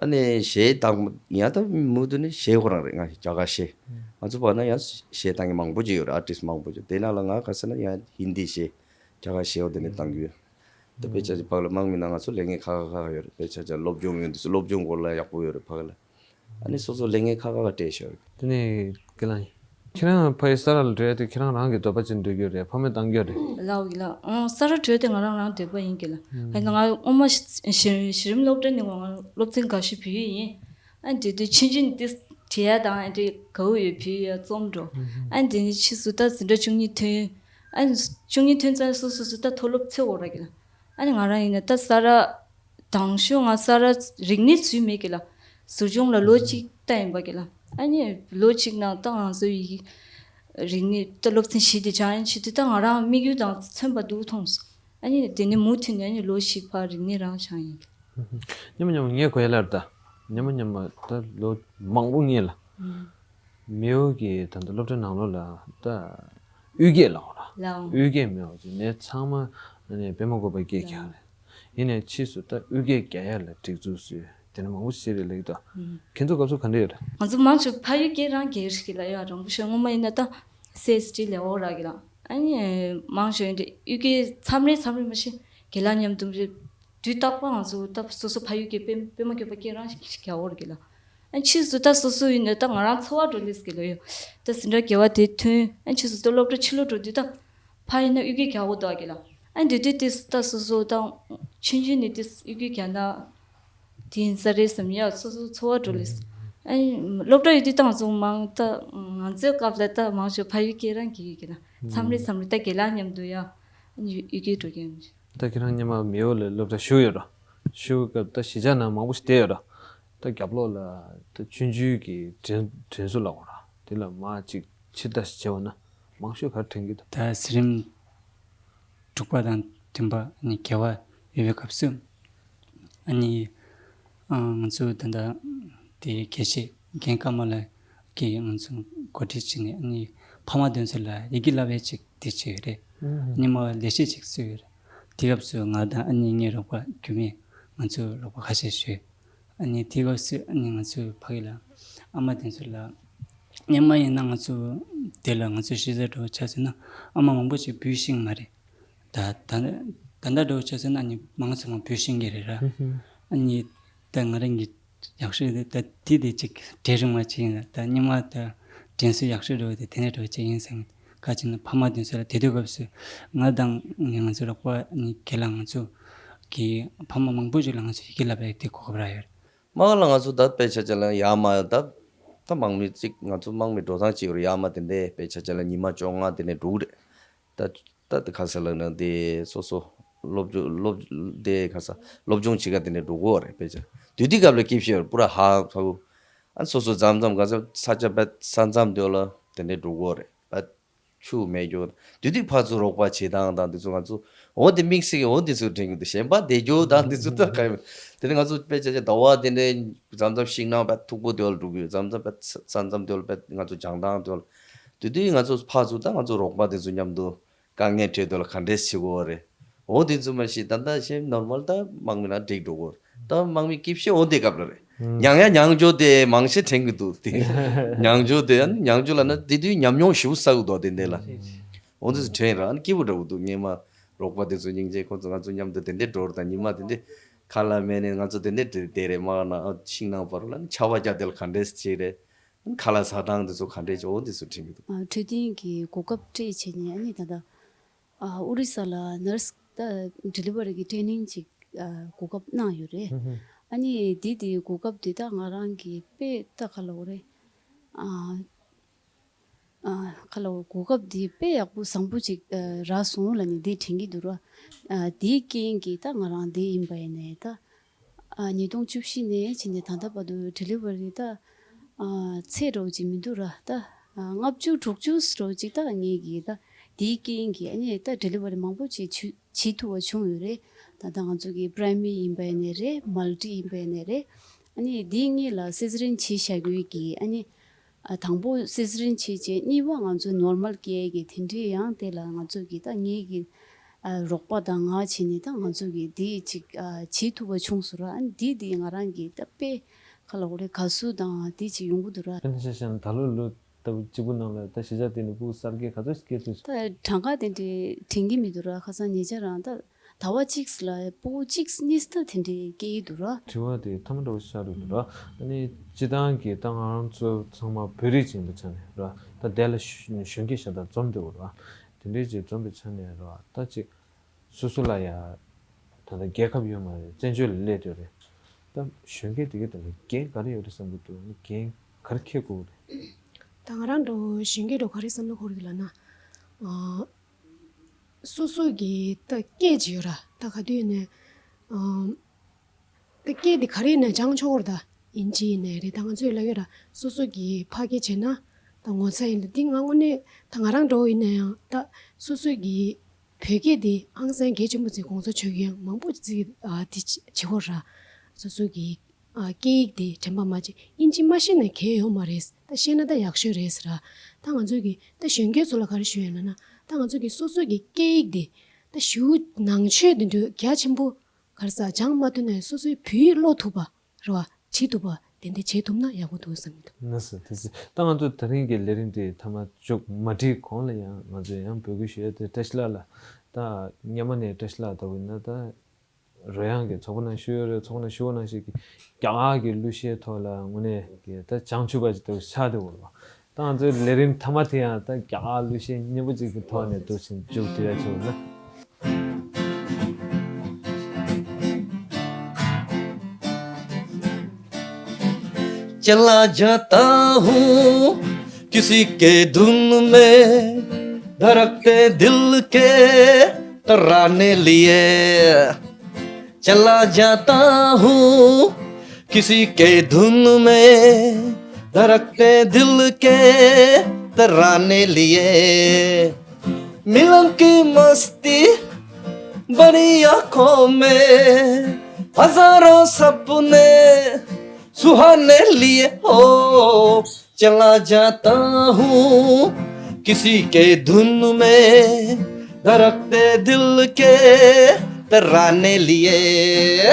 ཨ་ནི་གཞས་བཏང་ཡང་ད་མུ་མཐུད་ནི་གཞས་ཁོ་རང་རེད། ང་རྒྱ་གར་གཞས་ང་ཚོ་བ་ན་ཡང་གཞས་བཏང་གི་མང་པོ་ཅིག་ཡོད་རེད། ཨར་ཊིསི་མང་པོ་ཅིག་དེ་ནང་ལ་ང་ག་ས་ན་ཡང་ཧིན་དི་གཞས་རྒྱ་གར་གཞས་འོ་དེ་ནས་བཏང་གི་ཡོད། ད་དཔེ་ཆ་ཅིག་ཕ་ག་ལ་དམག་མི་ནང་ང་ཚོ་ལས་ངན་ཁ་ཁ་ཁ་ཁ་ཡོད་རེད། དཔེ་ཆ་ཅིག་སློབ་སྦྱོང་ཡོད་འདུག་སློབ་སྦྱོང་སྐོར་ལ་ཡག་པོ་ཡོད་རེད་ཕ་ག་ལ། ཨ་ནི་སོ་སོ་ལས་ངན་ཁ་ཁ་ཁ་སྤྲད་ཤོར། དེ་ནས་ཀི་ལ་ཁྱེད་རང་ཕ་ཡི་ས་ར་ལ་འགྲོ་ཡ་དེ་ཁྱེད་རང་རང་གི་འདོད་པ་ཅན་འགྲོ་རྒྱུ་རེད། ཕ་མས་བཏང་རྒྱུ་རེད། ལའོ་གི་ལ་ཨོ་ས་ར་འགྲོ་དེ་ང་རང་རང་འདོད་པ་ཡིན་གི་ལ། ཧ་ང་ཨོ་མ་གཞི་རིམ་སློབ་གྲྭ་ནས་ང་སློབ་ཚན་དགའ་ཤོས་བོད་ཡིག་ཡིན། ཨ་འདི་དུས་ཆུང་ཆུང་ནས་དེ་བྲིས་ཡ་དང་ཨ་འདི་གའུ་ཡོད་བོད་ཡིག་ཡ་རྩོམ་འགྲོ། ཨ་འདི་ནས་ཕྱིས་སུ་ད་འཛིན་གྲྭ་བཅུ་གཉིས་ཐོན། ཨ་བཅུ་གཉིས་ཐོན་ཙང་སོ་སོ་སོ་ད་མཐོ་སློབ་འཚོལ་དགོས་ར་གི་ལ། ཨ་ནི་ང་རང་ཡིན་ན་ད་ས་ར། དང་ཤོས་ང་ས་ར་རིག་གནས་ཚུལ་མེད་གི་ལ། ཟུར་སྦྱོང་ལ་ལོ་གཅིག་ལྟ་ཡིན་པ་གི་ལ། ཨ་ནི་ལོ་གཅིག་ནང་ད་ང་ཚོ་ཡི་རིག་གནས་ད་སློབ་ཚན་བཞི་དེ་སྦྱང་ཡིན་ཆེད་དུ་ད་ང་རང་དམིགས་ཡུལ་དང་མཚོན་པ་འདུག་མཐོང་སོང་། ཨ་ནི་དེ་ནས་མུ་མཐུད་ནས་ཨ་ནི་ལོ་བཞི་བར་རིག་གནས་རང་སྦྱང་ཡིན། མཉམ་མཉམ་ངས་གོ་ཡ་ལར་ད། མཉམ་མཉམ་ད་ལོ་མང་པོ་ངས་ལ། མེའོ་གི་ད་ལྟ་སློབ་གྲྭ་ནང་ལོགས་ལ་ད་གཡུལ་འགྱེད་ལ་འོ་ར། ལའོ། གཡུལ་འགྱེད་མེའོ་ཅིག་ནས་ཚང་མ་ནས་པད་མ་བཀོད་པ་སྐད་རྒྱག་རེད། ཡིན་ནས་ཕྱིས་སུ་ད་གཡུལ་འགྱེད་རྒྱག་ཡ་ལ་སྒྲིག་འཛུགས་བཟོས་དེ་ནས་མང་པོ་ཞིག་རེད་ལེགས་ད། ཁྱེད་ཚོ་སྐབས་སུ་ག་འདྲ་ཡོད་རེད། ང་ཚོ་མང་ཆེ་ཕ་ཡུལ་སྐད་རང་སྐད་རིགས་ཀྱི་ལ་ཡ་རང་པོ་ཤོད་སྔོན་མ་ཡིན་ན་ད་སེ་ཨེས་ཊི་ལས་འོག་ར་གི་ལ། ཨ་ནི་མང་ཤོས་འདི་གཡུལ་འགྱེད་མཚམས་རེ་མཚམས་རེ་མ་ཤེས་རྒན་ལགས་མཉམ་དུ་རེད། དུས་རྟག་པར་ང་ཚོ་ད་སོ་སོ་ཕ་ཡུལ་གྱི་དཔེ་དཔེ་མ་སྐྱོན་པ་སྐད་རང་ཞིག་རྒྱག་འོར་གི་ལ། ཨ་ཕྱིས་སུ་ད་སོ་སོ་ཡིན་ན་ད་ང་རང་འཚོ་བ་འགྲོ་ལེས་གི་ལ་ཡོད། ད་ཟིན་གྲྭ་དགེ་བ་དེ་ཐོན་ཨ་ཕྱིས་སུ་ད་སློབ་གྲྭ་ཕྱི་ལོགས་འགྲོ་དུས་ད་ཕ་ཡིན་ན་གཡུལ་འགྱེད་རྒྱག་འོ་འདུག་གི་ལ། ཨ་འདི་དུས་དེ་ད་སོ་སོ་ད་ཆུང་ཆུང་ནས་དེ་གཡུལ་འགྱེད་རྒྱག་ན་དེ་ཡིན་ས་རེད་བསམ་ཡ་སོ་སོ་འཚོ་བ་འགྲོ་ལེས། ཨ་སློབ་གྲྭ་ཡོད་དུས་ད་ང་ཚོ་མང་ད་ང་ཚོའི་སྐབས་ལ་ད་མང་ཤོས་ཕ་ཡུལ་སྐད་རང་གི་གི་ལ་མཚམས་རེ་མཚམས་རེ་ད་རྒན་ལགས་མཉམ་དུ་ཡ་གཡུལ་འགྱེད་འགྲོ་གི་ཡོད། ད་ཁྱེད་རང་སྔོན་མ་མེའོ་ལ་སློབ་གྲྭ་ཞུགས་ཡོད་ར། ཞུགས་སྐབས་ད་གཞིས་ཆགས་ནང་མང་པོ་ཞིག་བསྡད་ཡོད་ར། ད་རྒྱབ་ལོགས་ལ་ད་ཆུང་ཆུང་གི་དྲན་དྲན་གསོ་ལབ་དགོས་ར། དེ་ལ་མར་ཅིག་ཕྱིར་ལྟ་ཞིག་བྱས་པ་ན་མང་ཤོས་ག་རེ་དྲན་གྱི་འདུག་ད་གཞི་རིམ་དྲུག་པ་དང་བདུན་པ་ཨ་ནི་དགེ་བ་ཡོད་པའི་སྐབས་སུ་ཨ་ནི་ཨ་ང་ཚོ་ད་ལྟ་དེ་དགེ་བཤེས་རྒན་ཀརྨ་ལགས་ཀྱིས་ང་ཚོ་གོ་སྒྲིག་བྱས་ནས་ཨ་ནི་ཕ་མ་དེ་ཚོ་ལ་ཡི་གེ་བསླབ་ཡས་ཅིག་དེ་བྱས་ཡོད་རེད། ཨ་ནི་མ་ལས་བྱེད་ཅིག་བཙུགས་ཡོད་རེད། དེ་སྐབས་སུ་ང་དང་ཨ་ནི་ངའི་རོགས་པ་རྒྱུད་སྨད་ང་ཚོ་རོགས་པ་ཁ་ཤས་ཞུས། ཨ་ནི་དེ་སྐབས་སུ་ཨ་ནི་ང་ཚོ་ཕ་གི་ལ་ཨ་མ་དེ་ཚོ་ལ་སྔོན་མ་ཡིན་ན་ང་ཚོ་དེ་ལ་ང་ཚོ་གཞིས་རྩེ་འགྲོ་ཆ་ཟེར་ན་ཨ་མ་མང་པོ་ཅིག་འབུད་ཤེས་མ་རེད། ད་ད་ད་ལྟ་འགྲོ་ཆ་ཟེར་ན་ཨ་ནི་མང་ཚང་མ་འབུད་ཤེས་ཀྱི་རེད་ར། ཨ་ནི་ད་ང་རང་གི་ཡག་ཤོས་དེ་ད་དེ་དེ་ཅིག་གྲལ་རིམ་མ་ཅིག་ཡིན་ལ་ད་སྔོན་མ་ད་དྲན་གསོ་ཡག་ཤོས་འགྲོ་དེ་དེ་ནས་འགྲོ་ཅིག་ཡིན་ཟེར་ག་ཅིག་ན་ཕ་མ་དེ་ཚོ་ལ་དེ་དུས་སྐབས་སུ་ང་དང་ང་ཚོ་རོགས་པ་ནི་རྒན་ལགས་ང་ཚོ་གི་ཕ་མ་མང་པོ་ཅིག་ལ་ང་ཚོ་ཡི་གེ་བསླབ་པའི་དེ་གོ་སྐབས་རག་ཡོད། མ་ག་ལ་ང་ཚོ་ད་དཔེ་ཆ་ཆ་ལ་ཡར་མར་ད་ད་དམག་མི་གཅིག་ང་ཚོ་དམག་མི་འགྲོ་སྟངས་གཅིག་རུ་ཡར་མར་དེ་འདྲའི་དཔེ་ཆ་ཆ་ལ་ཉི་མ་བཅོ་ལྔ་དེ་ནས་འགྲོ་གི་རེད། ད་ད་དེ་ག་ས་ལ་ན་དེ་སོ་སོ་སློབ་སྦྱོང་སློབ་དེ་ག་ས་སློབ་སྦྱོང་བྱེད་ག་དེ་ནས་འགྲོ་གི་རེད་དཔེ་ཆ། དུས་དུས་སྐབས་ལ་སྐྱིད་ཤོས་པུ་ར་ཧ་ཧ་གོ་ཨ་སོ་སོ་མཚམས་མཚམས་ག་ས་ས་ཆ་བེད་ས་མཚམས་དེ་ལ་དེ་འདྲའི་འགྲོ་གི་རེད་ཨ། ཆུ་མེད་རྒྱུ། དེ་དུས་ཕར་ཚུར་རོགས་པ་བྱེད་སྟངས་དང་དེ་ཚོ་ང་ཚོ་འོ་དེ་དམིགས་བསལ་གྱི་འོ་དེ་ཚོ་དྲན་གྱི་འདུག་གཞན་པ་བསྡད་རྒྱུ་དང་དེ་ཚོ་ད་ག་ཡོད། དེ་ནི་ང་ཚོ་དཔེ་ཆ་ཆ་ཟླ་བ་དེ་འདྲའི་མཚམས་མཚམས་ཤིང་ནགས་བེད་མཐུག་པོ་དེ་བ་ལ་འགྲོ་གི་ཡོད། མཚམས་མཚམས་བེད་ས་མཚམས་དེ་བ་ལ་བེད་ང་ཚོ་སྦྱང་སྟངས་དེ་བ་ལ། དེ་དུས་ང་ཚོ་ཕར་ཚུར་ད་ང་ཚོ་རོགས་པ་དེ་ཚོ་མཉམ་དུ་དཀའ་ངལ་འཕྲད་དེ་བ་ལ་ག་འདྲས་བྱེད་དགོས་རེད། འོ་དེ་ཚོ་མ་གཞི་ད་ལྟ་གཞན་ནོར་མལ་ད་དམག་མི་ལ་འགྲིག་འགྲོ་གི་རེད། ད་དམག་མི་སྐྱིད་ཤོས་འོ་དེ་སྐབས་ལ་རེད། མྱང་ཡ་མྱང་སྦྱོར་དེ་མང་ཆེ་དྲན་གི་འདུག་དེ། མྱང་སྦྱོར་དེ་ཨ་ནི་མྱང་སྦྱོར་ལབ་ན་དེ་དུས་ཉམས་མྱོང་ཞེ་པོ་བསགས་འདུག་དེ་འདྲ་ལ། འོ་འདི་ཚོ་དྲན་ར་ཨ་ནི་སྐྱིད་པོ་འདྲ་པོ་འདུག་སྔོན་མ་རོགས་པ་དེ་ཚོ་སྙིང་རྗེ། ཁོང་ཚོ་ང་ཚོ་མཉམ་དུ་དེ་འདྲའི་འགྲོ་ར་དང་ཉི་མ་དེ་འདྲའི་ཁ་ལག་མེད་ནས་ང་ཚོ་དེ་འདྲའི་བསྡད་རེད། མ་ན་ཨ་ཤིང་ནང་བར་ལ་ནི་ཆར་པ་རྒྱག་དེ་ལ་ག་འདྲས་བྱེད་རེད། ཁ་ལག་ཟ་སྟངས་དེ་ཚོ་ག་འདྲས་བྱེད། འོ་འདི་ཚོ་དྲན་གི་འདུག་ཨ་འཕྲོད་བསྟེན་གྱི་གོ་སྐབས་སྤྲད་བྱས་ནས་ཨ་ནི་ད་ལྟ་ཨ་ཨོ་རི་ས་ལ་ནར་སི་ད་ཌེ་ལི་ཝ་རི་གི་ཊེ་ནིང་ཅིག་ཨ་གོ་སྐབས་གནང་ཡོད་རེད། ཨ་ནི་དེ་དེ་གོ་སྐབས་དེ་ད་ང་རང་གི་དཔེ་ད་ག་ལབ་དགོས་རེད། ཨ་ཨ་ག་ལབ་དགོས། གོ་སྐབས་དེ་དཔེ་ཡག་པོ་བཟང་པོ་ཅིག་ཨ་རག་སོང་ལབ་ནས་དེ་དྲན་གྱི་འདུག་ར། ཨ་དེའི་རྐྱེན་གྱིས་ད་ང་རང་དེ་ཡིན་པ་ཡིན་ནའི་ད་ཨ་ཉིས་སྟོང་བཅུ་བཞི་ནས་བྱས་ནས་ད་ལྟ་བར་དུ་ཌེ་ལི་ཝ་རི་ད་ཨ་ཚད་འདྲ་པོ་ཅིག་མི་འདུག་ར། ད་ཨ་ལྔ་བཅུ་དྲུག་ཅུ་འདྲ་པོ་ཅིག་ད་ངེད་ཀྱིས་ད་དེའི་རྐྱེན་གྱིས་ཨ་ནི་ད་ཌེ་ལི་ཝ་རི་མང་པོ་ཅིག་བྱེད་བྱེད་ཐུབ་པ་བྱུང་ཡོད་རེད། ད་ལྟ་ང་ཚོ་གི་པ་རའི་མ་རི་ཡིན་པ་ཡིན་ནའི་རེད། མལ་ཊི་ཡིན་པ་ཡིན་ནའི་རེད། ཨ་ནི་དེའི་སྔོན་ལ་སི་སི་རན་བྱས་བཞག་ཡོད་ཀྱི་ཨ་ནི། ཨ་དང་པོ་སི་སི་རན་བྱས་རྗེས་གཉིས་པ་ང་ཚོ་ནོར་མལ་སྐྱེ་གི་དེ་འདྲའི་ཡང་དེ་ལ་ང་ཚོ་གི་ད་ངེད་ཀྱི་ཨ་རོགས་པ་དང་ང་བྱས་ནས་ད་ང་ཚོ་གི་དེ་ཅིག་ཨ་བྱེད་ཐུབ་པ་བྱུང་སོང་ར། ཨ་ནི་དེ་དེ་ང་རང་གི་ད་དཔེ་ག་ལབ་དགོས་རེད། དགའ་བསུ་དང་དེ་ཅིག་ཡོང་གི་འདུག་ར། དཔེར་ན་ཆ་བཞག་ན་ད་ལོ་ལོ་ལྟ་བུ་གཅིག་པུ་ནང་ལ་ད་གཞིས་ཆགས་དེ་ནས་ཕྲུ་གུ་གསར་སྐྱེས་ག་ཚོད་སྐྱེས་ཐུབ། ད་གྲངས་ཀ་དེ་འདྲའི་དྲན་གྱི་མི་འདུག་ར། ཁ་སང་ཉེ་ཆར་རང་ད་ཟླ་བ་གཅིག་ལ་ཕྲུ་གུ་གཅིག་གཉིས་ད་དེ་འདྲའི་སྐྱེ་ཡི་འདུག་ར། དྲི་བ་དེ་ཐ་མ་འདྲ་པོ་ཤར་ཡོད་འདུག་ར། ཨ་ནི་སྤྱི་བཏང་གི་ད་ང་རང་ཚོ་ཚང་མ་བོད་རིགས་ཡིན་པའི་ཆ་ནས་ར། ད་དེ་ལ་གཞོན་སྐྱེས་ཤ་སྟག་འཛོམས་བསྡད་ཡོད་ར། དེ་འདྲའི་ཅིག་འཛོམས་པའི་ཆ་ནས་ར། ད་ཅིག་སོ་སོ་ལ་ཡ་ད་ལྟ་རྒྱལ་ཁབ་ཡོད་མ་རེད། བཙན་བྱོལ་ལ་སླེབས་བསྡད་ཡོད་རེད། ད་གཞོན་སྐྱེས་དེ་གའི་དོན་ལ་འགན་ག་རེ་ཡོད་རེད་བསམ་གྱི་འདུག་ཨ་ནི་འགན་ག་རེ་འཁྱེར་དགོས་རེད། ད་ང་རང་འདྲ་པོ་གཞོན་སྐྱེས་འདྲ་པོ་ག་རེ་བསམ་བློ་འཁོར་གྱི་ལབ་ན། ཨ། སོ་སོ་གི་ད་སྐད་ཅིག་ཡོད་ར། ད་ག་དུས་ནས་ཨམ། ད་སྐད་འདི་ག་རེ་ནས་སྦྱང་ཆོག་གོ་ར། ད་ཨིན་ཇི་ཡིན་ནའི་རེད། ད་ང་ཚོས་ལབ་ཡོད་ར། སོ་སོ་གི་ཕ་སྐད་བྱས་ན་ད་ངོ་ཚ་ཡིན་ལ། འདི་ང་དངོས་གནས་ད་ང་རང་འདྲ་པོ་ཡིན་ན་ཡང་ད་སོ་སོ་གི་བོད་སྐད་འདི་ཧང་སང་གལ་ཆེན་པོ་བརྩི། གོང་ས་མཆོག་གིས་ཡང་མང་པོ་བརྩི་ཨ་དེ་བྱེད་གོ་ར། སོ་སོ་གི་ཨ་སྐད་ཡིག་དེ་དྲན་པ་མ་བརྗེད། ཨིན་ཇི་མ་ཤེས་ན་གལ་ཡོད་མ་རེད། ད་ཤེས་ན་ད་ཡག་ཤོས་རེད་ཟེར་ར། ད་ང་ཚོ་གི་ད་གཞོན་སྐྱེས་ཚོ་ལ་ག་རེ་ཞུ་ཡ་ཡིན་ལབ་ན། ད་ང་ཚོ་གི་སོ་སོ་གི་སྐད་ཡིག་དེ་ད་ཞེ་པོ་ནང་ཆོས་དེ་འདྲ་རྒྱ་ཆེན་པོ་ག་རེ་ཟ་སྦྱང་མ་ཐུབ་ན་ཡང་སོ་སོའི་བོད་ཡིག་ཀློག་ཐུབ་པ་རེད་པ། བྲིས་ཐུབ་པ་དེ་འདྲ་བྱེད་ཐུབ་ན་ཡག་པོ་འདུག་བསམ་གྱི་འདུག་ལགས་སོ། དེ་ཚེ་ད་ང་ཚོ་དེ་རིང་གི་ལས་རིམ་དེ་མཐའ་མ་མཇུག་མ་སྒྲིལ་གོང་ལ་ཡང་ང་ཚོས་ཡང་འབོད་སྐུལ་ཞུ་ཡ་དེ་བཀྲ་ཤིས་ལགས་ལ། ད་སྔོན་མ་ནས་བཀྲ་ཤིས་ལགས་ལྟ་བུ་ཡིན་ན་ད། རོལ་དབྱངས་ཀྱི་ཚོགས་པ་ནང་ཞུགས་ཡོད་རེད། ཚོགས་པ་ནང་ཞུགས་པ་ནང་བཞིན་གྱི་རྒྱ་གར་གྱི་གླུ་གཞས་ཐོག་ལ་དངོས་གནས་ཀྱི་ད་བྱང་ཆུབ་པ་ཅིག་ལྟ་བུ་ཆགས་བསྡད་ཡོད་རེད་པ། ད་ང་ཚོའི་ལས་རིམ་མཐའ་མ་དེ་ཡང་ད་རྒྱ་གར་གླུ་གཞས་སྙན་པོ་ཅིག་གི་ཐོག་ནས་འདུག་ཕྱིན་མཇུག་སྒྲིལ་ཡ་བྱུང་ན། चला जाता हूँ किसी के धुन में, धड़कते दिल के तराने लिए। चला जाता हूँ किसी के धुन में, धड़कते दिल के तराने लिए। मिलन की मस्ती बड़ी आंखों में, हजारों सपने सुहाने लिए। ओ, चला जाता हूँ किसी के धुन में, धड़कते दिल के तराने लिए।